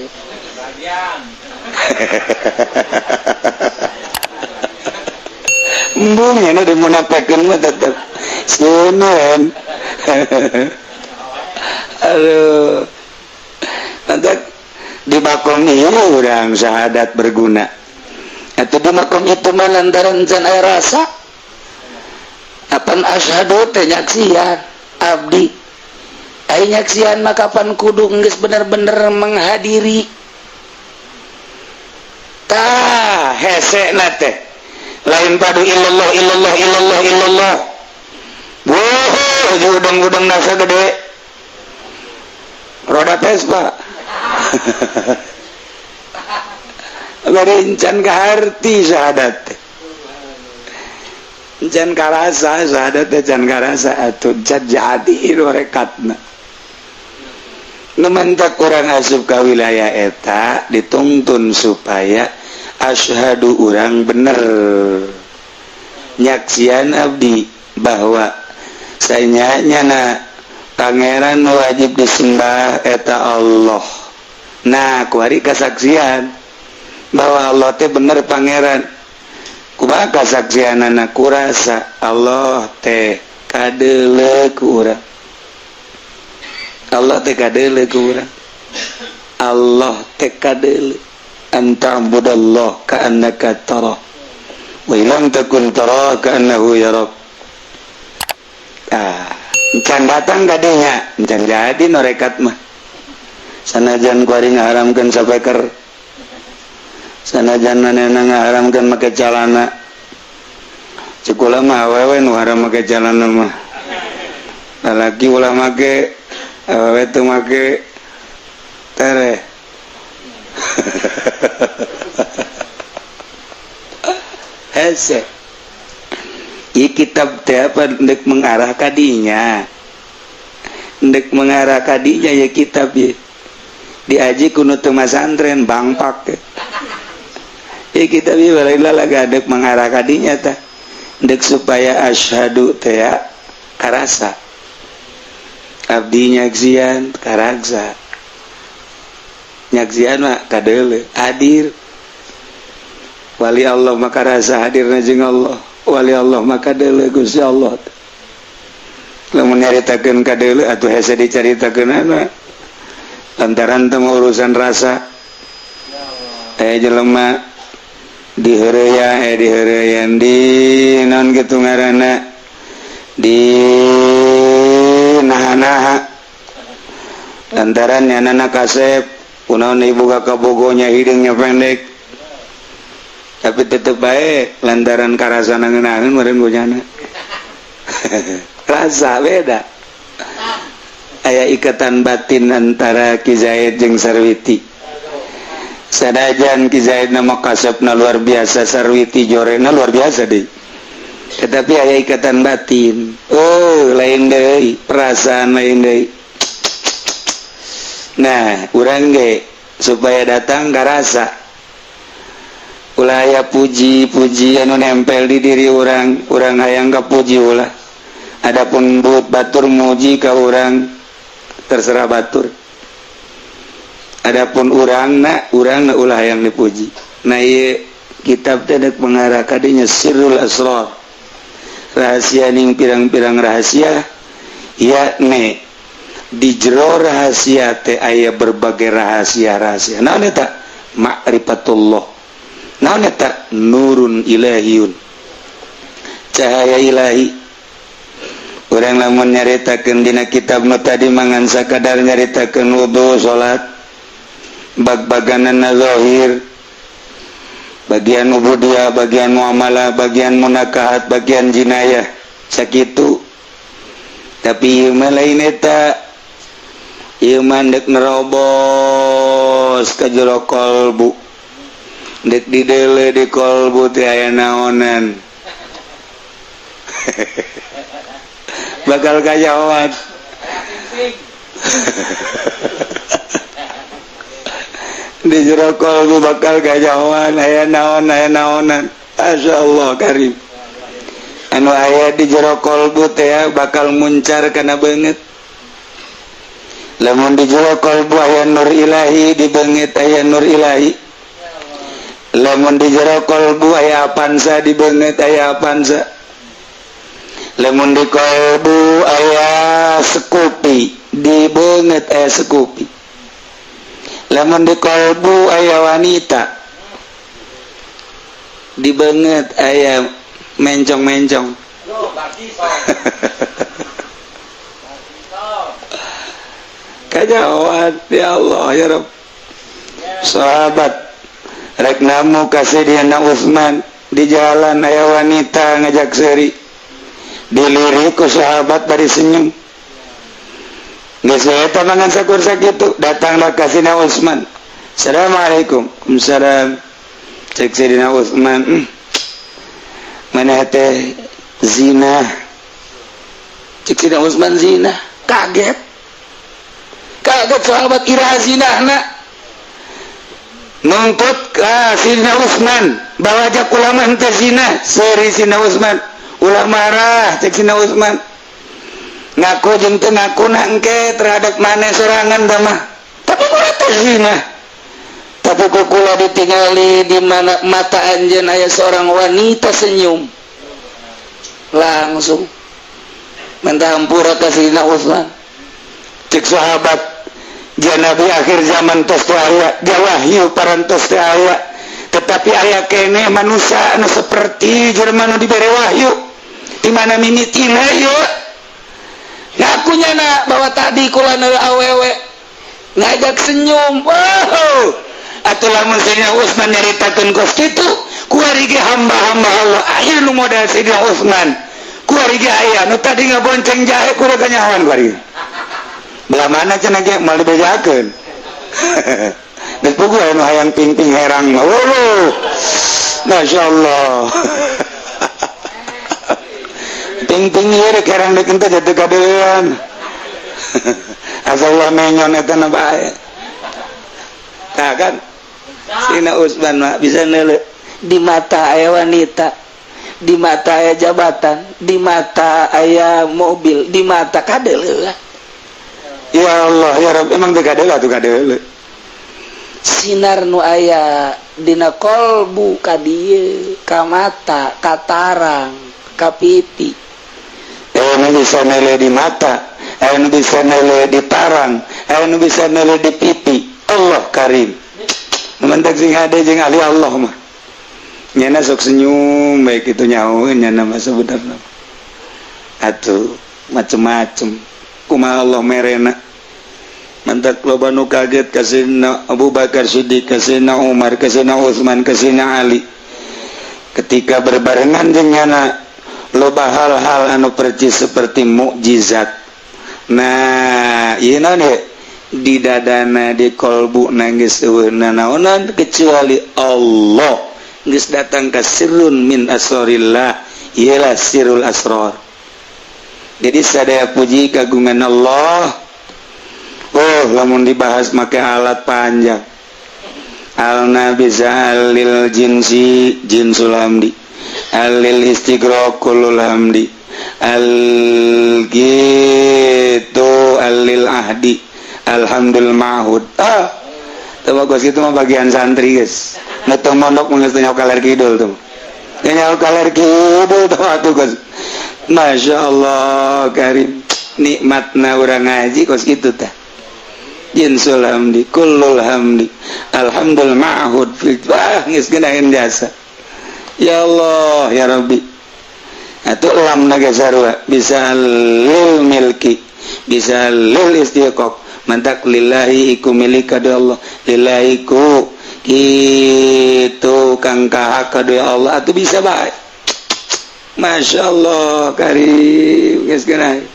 Embung nya di munafikeun mah tetep sieun. Aduh. Nanti di makom ieu urang syahadat berguna. Atau di makom itu mah lantaran can aya rasa apan asyhadu teh nyaksian abdi. Ai nyaksian mah kapan kudu geus bener-bener menghadiri. Tah hesena teh lain padu illallah illallah illallah illallah. Wuh, udang-udang nasa gede. Roda Vespa. Bari encan kaharti syahadat teh. Can karasa syahadat teh can karasa atuh can jadi rekatna. Nu mentak urang asup ka wilayah eta dituntun supaya asyhadu urang bener. Nyaksian abdi bahwa sanya nyana pangeran wajib disembah eta Allah. Nah, kuari kasaksian bahwa Allah teh bener pangeran. Kumaha kasaksianana kurasa Allah teh kadeuleu ku urang. Allah teh kadeuleu ku urang. Allah teh kadeuleu. Anta abudallah ka'annaka tara wa illam takun tara ka'annahu yarak. Ah, encan datang kadinya, encan jadi norekat mah. Sanajan kuari ngaharamkeun sapeker. Sanajan manehna ngaharamkeun make calana. Cek ulah mah awewe nu haram make calana mah. Lalaki ulah make, awewe teu make tereh. Hese. Ieu kitab teh apa deuk mengarah ka dinya. Ndek mengarah kadinya ya kitab ya. Diaji kuno teu masantren bangpak. Ya kitab ieu lain lalaga dek mengarah kadinya tah. Ndek supaya asyhadu teh ya karasa. Abdi nyaksian karaksa. Nyaksian mah kadeule hadir. Wali Allah maka rasa hadirna jeung Allah. Wali Allah maka deuleu Gusti Allah. Lamun nyaritakeun kadeuleu atuh hese dicaritakeunana. Lantaran teu urusan rasa. Jelema diheureya diheureyan di naon kitu ngaranna di naha-naha. Lantaran nyanana kasep kunaon ibu kabogonya hidungnya pendek. Tapi tetep baik lantaran karasana ngeunaheun meureun kunyana. Rasa beda. Aya ikatan batin antara Ki Zaid jeung Sarwiti. Sadajan Ki Zaid nama kasepna luar biasa, Sarwiti jorena luar biasa deui. Tetapi aya ikatan batin. Oh, lain deui, perasaan lain deui. Nah, urang ge supaya datang karasa. Ulah aya puji-puji anu nempel di diri urang, urang hayang kapuji ulah. Adapun but batur muji ka urang terserah batur. Adapun urangna ulah hayang dipuji. Nah ieu kitab teh deuk mengarah ka dinya sirrul asrar. Rahasia ning pirang-pirang rahasia yakni di jero rahasia teh aya berbagai rahasia-rahasia. Naon eta? Ma'rifatullah. Naon eta? Nurun ilahiyun. Cahaya ilahi. Urang lamun nyaritakeun dina kitab nu tadi mangan sakadar nyaritakeun wudu salat bag-baganana zahir, bagian ubudiyah, bagian muamalah, bagian munakahat, bagian jinayah, sakitu. Tapi ieu mah lain eta. Ieu mah deuk nerobos ka jero kolbu. Dek dideule di kolbu teh aya naonan. Bakal kayawan. Di jero kolbu bakal kayawan aya naon aya naonan. Masyaallah karim. Anu aya di jero kolbu teh bakal muncar kana beungeut. Lamun di jero kolbu aya nur ilahi, di beungeut aya nur ilahi. Lamun di jero kolbu aya apansa, di beungeut aya apansa. Lamun di kolbu aya sekupi, di beungeut aya sekupi. Lamun di kolbu aya wanita, di beungeut aya mencong-mencong. Kajauhan ya Allah ya Rabb. Sahabat rek namu ka Sayyidina Utsman di jalan aya wanita ngajak seuri, dilirik ku sahabat bari senyum. Geus eta mangan sakur sakitu, datanglah ka Sayyidina Utsman. Assalamualaikum. Waalaikumsalam. Cek Sayyidina Utsman, mana teh zina. Cek Sayyidina Utsman zina, kaget. Kaget sahabat ira zinahna. Nuntut ka Sayyidina Utsman bawa jak ulama henteu zina. Seuri Sayyidina Utsman ulah marah. Cek Sayyidina Utsman ngaku jeung teu ngaku na engke terhadap maneh sorangan da mah, tapi kula teh zina. Tapi ku kula ditingali di mana mata anjeun aya seorang wanita senyum. Langsung minta hampura ka Sayyidina Utsman. Cek sahabat Nabi akhir zaman tos teh aya, jawahyu parantos teh aya, tetapi aya keneh manusia anu seperti jelema nu dibere wahyu di mana mimitina ieu ngakunya na bahwa tadi kula awewe ngajak senyum. Wow, atuh lamun Sayyidina Utsman nyaritakeun kos kitu kuari ge hamba-hamba Allah aya nu model Sayyidina Utsman, kuari ge aya nu tadi ngabonceng jahe kudu kanyahoan kuari. Belah mana cenah ge moal dibejakeun. Geus puguh anu hayang pingping herang mah. Wuluh. Masyaallah. Pingping ieu rek herang deuk teh teu kadean. Asal ulah menyon eta na bae. Tah kan Sina Usman mah bisa neuleuh Di mata aya wanita, di mata aya jabatan, di mata aya mobil, di mata kadeuleuh lah. Ya Allah ya Rabb, emang teu kadeuleuh atuh kadeuleuh. Sinar nu aya dina kolbu ka dieu, ka mata, ka tarang, ka pipi. Aya nu bisa neuleuh di mata, aya nu bisa neuleuh di tarang, aya nu bisa neuleuh di pipi. Allah Karim. Mantak sing hade jeung ahli Allah mah. Nyana sok senyum baik itu nyaho nyana mah sebenarnya. Atuh macem-macem. Kumaha Allah merena. Mantak loba nu kaget ka Sayyidina Abu Bakar Siddiq, ka Sayyidina Umar, ka Sayyidina Utsman, ka Sayyidina Ali. Ketika berbarengan jeung nyana loba hal-hal anu percis seperti mukjizat. Nah, ieu naon ye? Di dadana, di kolbu geus euweuh nanaonan kecuali Allah. Geus datang ka sirrun min asrorillah, ialah sirrul asror. Jadi sadaya puji kagungan Allah. Oh, lamun dibahas make alat panjang. Alna bisa alil jinsi jinsul hamdi, alil istighroq kulul hamdi, al gitu alil ahdi, alhamdul ma'hud. Ah, tuh bagus itu mah bagian santri guys. Nu teu mondok mah geus teu nyaho kaler kidul tuh. Teu nyaho kaler kidul tuh atuh guys. Masya Allah Karim, nikmatna urang ngaji kos kitu tah. Jinsul hamdi kullul hamdi alhamdul ma'hud fil wah geus geunaheun jasa. Ya Allah ya Rabbi. Atuh lam naga sarua bisa lil milki, bisa lil istiqaq. Mantak lillahi iku milik ka Allah, lillahi ku kitu kang kahak ka Allah atuh bisa bae. Masya Allah Karim geus geunaheun.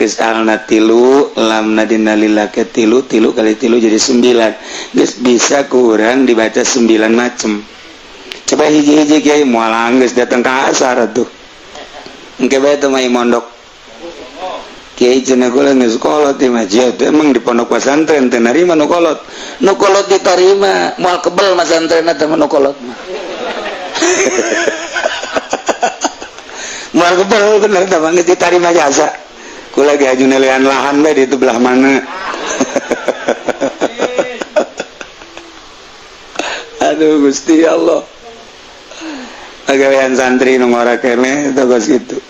Geus alna tilu, lamna dina lillah ke tilu, tilu kali tilu jadi 9. Geus bisa kurang dibaca 9 macem. Coba hiji-hiji kiai moal geus datang ka asar atuh. Engke bae teh mah mondok. Kiai cenah kula geus kolot di masjid, emang di pondok pesantren teh narima nu kolot. Nu kolot ditarima, moal kebel masantren teh nu kolot mah. Moal kebel bener tah geus ditarima jasa. Kula ge aju nelean lahan bae di itu belah mana. Aduh Gusti Allah. Agawean santri nu ngora keneh teh geus kitu.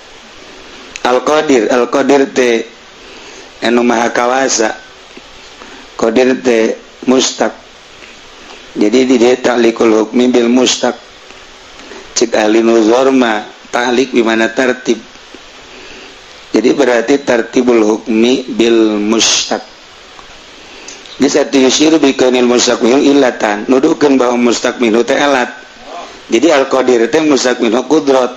Al-Qadir, Al-Qadir teh anu maha kawasa. Qadir teh mustaq. Jadi di dieu ta'liqul hukmi bil mustaq. Cik ahli nuzur mah ta'liq bi mana tertib. Jadi berarti tertibul hukmi bil mustaq. Di satu yusiru bi kaunil mustaq minhu illatan, nuduhkeun bahwa mustaq minhu teh alat. Jadi al-qadir teh mustaq minhu qudrat.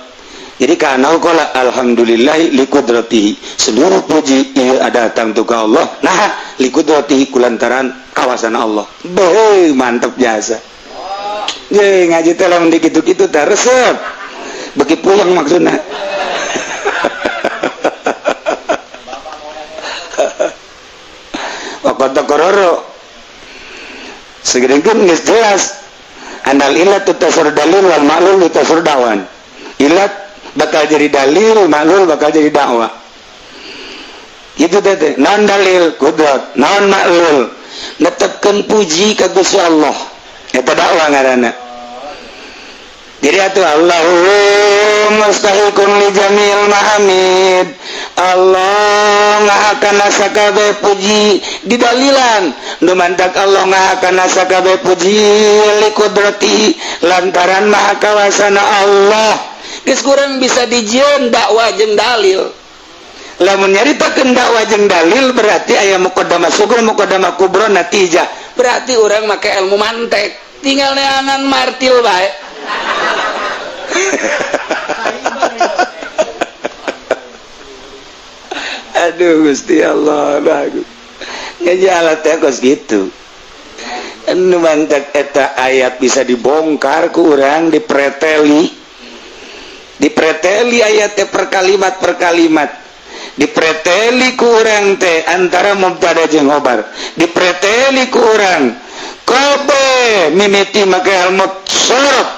Jadi karena qala alhamdulillah liqudratihi, seluruh puji ieu datang tu ka Allah. Nah, liqudratihi kulantaran kawasan Allah. Beuh, mantep jasa. Ye, ngaji teh lamun dikitu-kitu teh resep. Beki puyeng maksudna. Waqad taqarrara. Segedengkeun geus jelas. Andal illat tasur dalil wal ma'lul tasur dawan. Illat bakal jadi dalil, maklul bakal jadi dakwah. Gitu teh. Naon dalil kudrat, naon maklul. Netepkeun puji ka Gusti Allah. Eta dakwah ngaranna. Jadi atuh Allahu mustahiqun li jamil mahamid. Allah ngahakan sakabeh puji didalilan. Nu mantak Allah ngahakan sakabeh puji li kudrati lantaran maha kawasana Allah. Geus kurang bisa dijieun dakwah jeung dalil. Lamun nyaritakeun dakwah jeung dalil berarti aya muqaddamah sughra, muqaddamah kubra, natijah. Berarti urang make ilmu mantek. Tinggal neangan martil bae. Aduh Gusti Allah, bagus. Ngaji alat teh kos gitu. Anu mantak eta ayat bisa dibongkar ku urang, dipreteli. Dipreteli ayat teh per kalimat per kalimat. Dipreteli ku urang teh antara mubtada jeung khobar. Dipreteli ku urang kabeh mimiti make ilmu sorof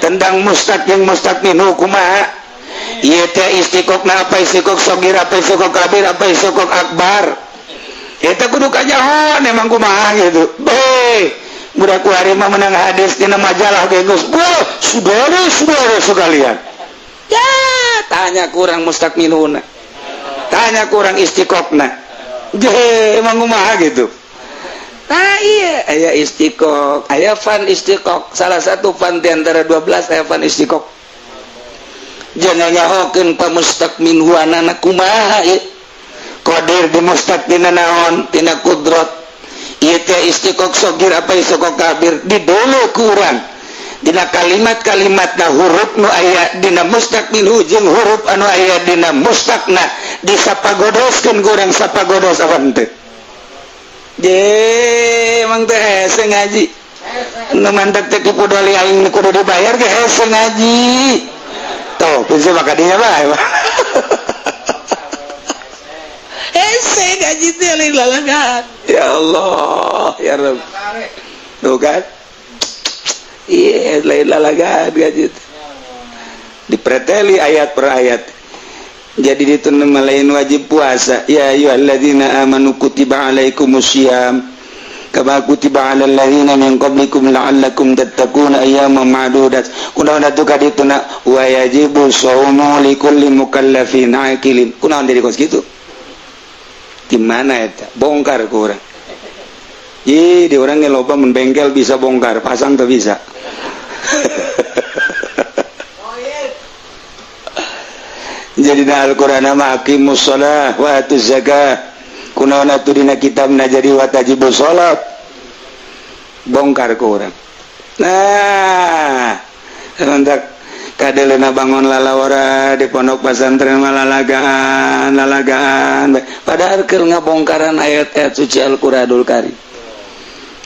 tentang mustaq jeung mustaq minhu kumaha. Ieu teh istiqoqna apa, istiqoq sogir apa, istiqoq kabir apa, istiqoq akbar. Eta kudu kanyahoan emang kumaha gitu. Be, budak kuari mah menang hadis dina majalah ge geus. Wah, saudara-saudara sekalian. Ya, tanya kurang mustaq minhuna. Tanya kurang istiqoqna. Je, emang kumaha gitu. Nah iya, aya istiqoq, aya fan istiqoq. Salah satu fan di antara 12 aya fan istiqoq. Jangan nyahokeun pa mustaq minhuanana kumaha ieu. Qadir di mustaq dina naon, tina kudrat. Ieu teh istiqoq sogir apa istiqoq kabir didolo kurang. Dina kalimat-kalimatna huruf nu aya dina mustaq minhu jeung huruf anu aya dina mustaqna disapagodoskeun kurang sapagodos apa henteu. Je, emang teh hese ngaji. Nu mantak teh ku doli aing kudu dibayar ge hese ngaji. Tuh, bisa maka dinya bae. Hese ngaji teh lain lalagan. Ya Allah, ya Rabb. Tuh kan? Iya, lain lalagan gaji. Dipreteli ayat per ayat. Jadi dituna lain wajib puasa. Ya ayyuhalladzina amanu kutiba alaikumusiyam kama kutiba alal ladzina min qablikum la'allakum tattaquna ayyaman ma'dudat. Kunaon atuh ka dituna wa yajibu shaumu likulli mukallafin aqilin. Kunaon jadi kos kitu? Di mana eta? Bongkar ku urang. Ih, di urang ge loba mun bengkel bisa bongkar, pasang teu bisa. Jadi na Al-Qur'an mah aqimus shalah wa atuz zakah. Kunaon atuh dina kitabna jadi wa tajibu shalat. Bongkar ku urang. Nah, rentak kadeleuna bangun lalawara di pondok pesantren mah lalagaan, lalagaan. Padahal keur ngabongkaran ayat-ayat suci Al-Qur'anul Karim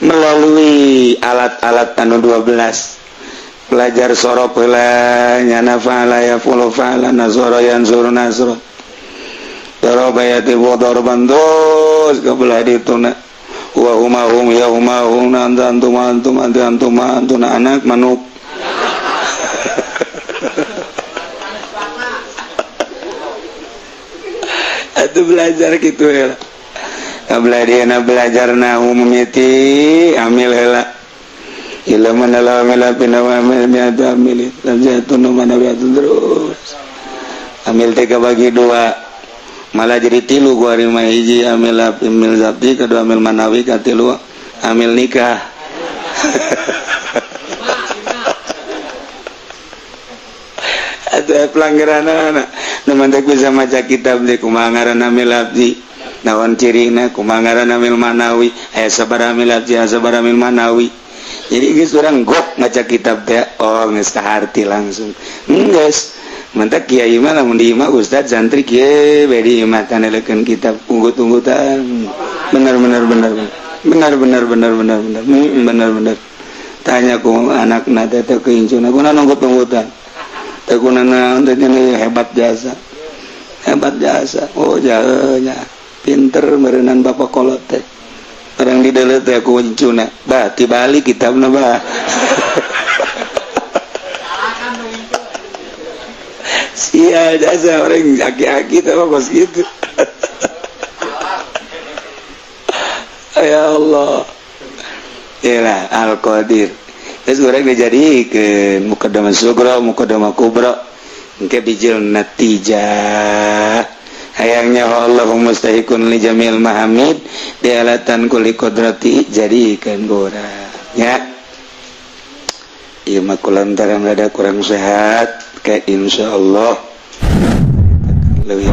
melalui alat-alat anu 12. Belajar sorof heula nyana fa'ala yaf'ulu fa'ala nasara yansuru nasra daraba yatibu darban terus ke belah dituna wa huma hum ya huma hum anta antum antum anti antum antuna anak manuk. Atuh belajar kitu heula. Kabelah dieuna belajar na mimiti amil heula. Ila mana la amil bina wa amil miatu amil lamjatun mana biatu terus. Amil teh bagi dua malah jadi tilu gua hari mah hiji amil amil zabti kedua amil manawi katilu amil nikah. Ada pelanggaran anak nu mantak bisa maca kitab teh kumaha ngaran amil abdi naon cirina kumaha ngaran amil manawi aya sabaraha amil abdi aya sabaraha amil manawi. Jadi geus urang gok maca kitab teh oh geus kaharti langsung. Geus mantak kiai mah lamun di imah ustad santri kieu bae di imah tanelekeun kitab unggut-unggutan. Bener bener bener bener bener bener bener bener bener bener. Tanya ku anakna teh teh keincuna kunaon unggut-unggutan. Teh kunaon teh hebat jasa. Hebat jasa. Oh jauhnya pinter meureunan bapak kolot teh. Orang di dalam teh aku incuna bah tibalik kitabna bah. Sia jasa orang aki-aki teh mah kos kitu. Ya Allah. Yalah Al-Qadir. Geus urang dijadikeun muqaddamah sugra, muqaddamah kubra. Engke bijil natijah. Hayangnya Allahu mustahikun li jamil mahamid di alatan kulli kodrati jadikan gora ya. Ieu mah kulantaran rada kurang sehat kayak insyaallah leuwih.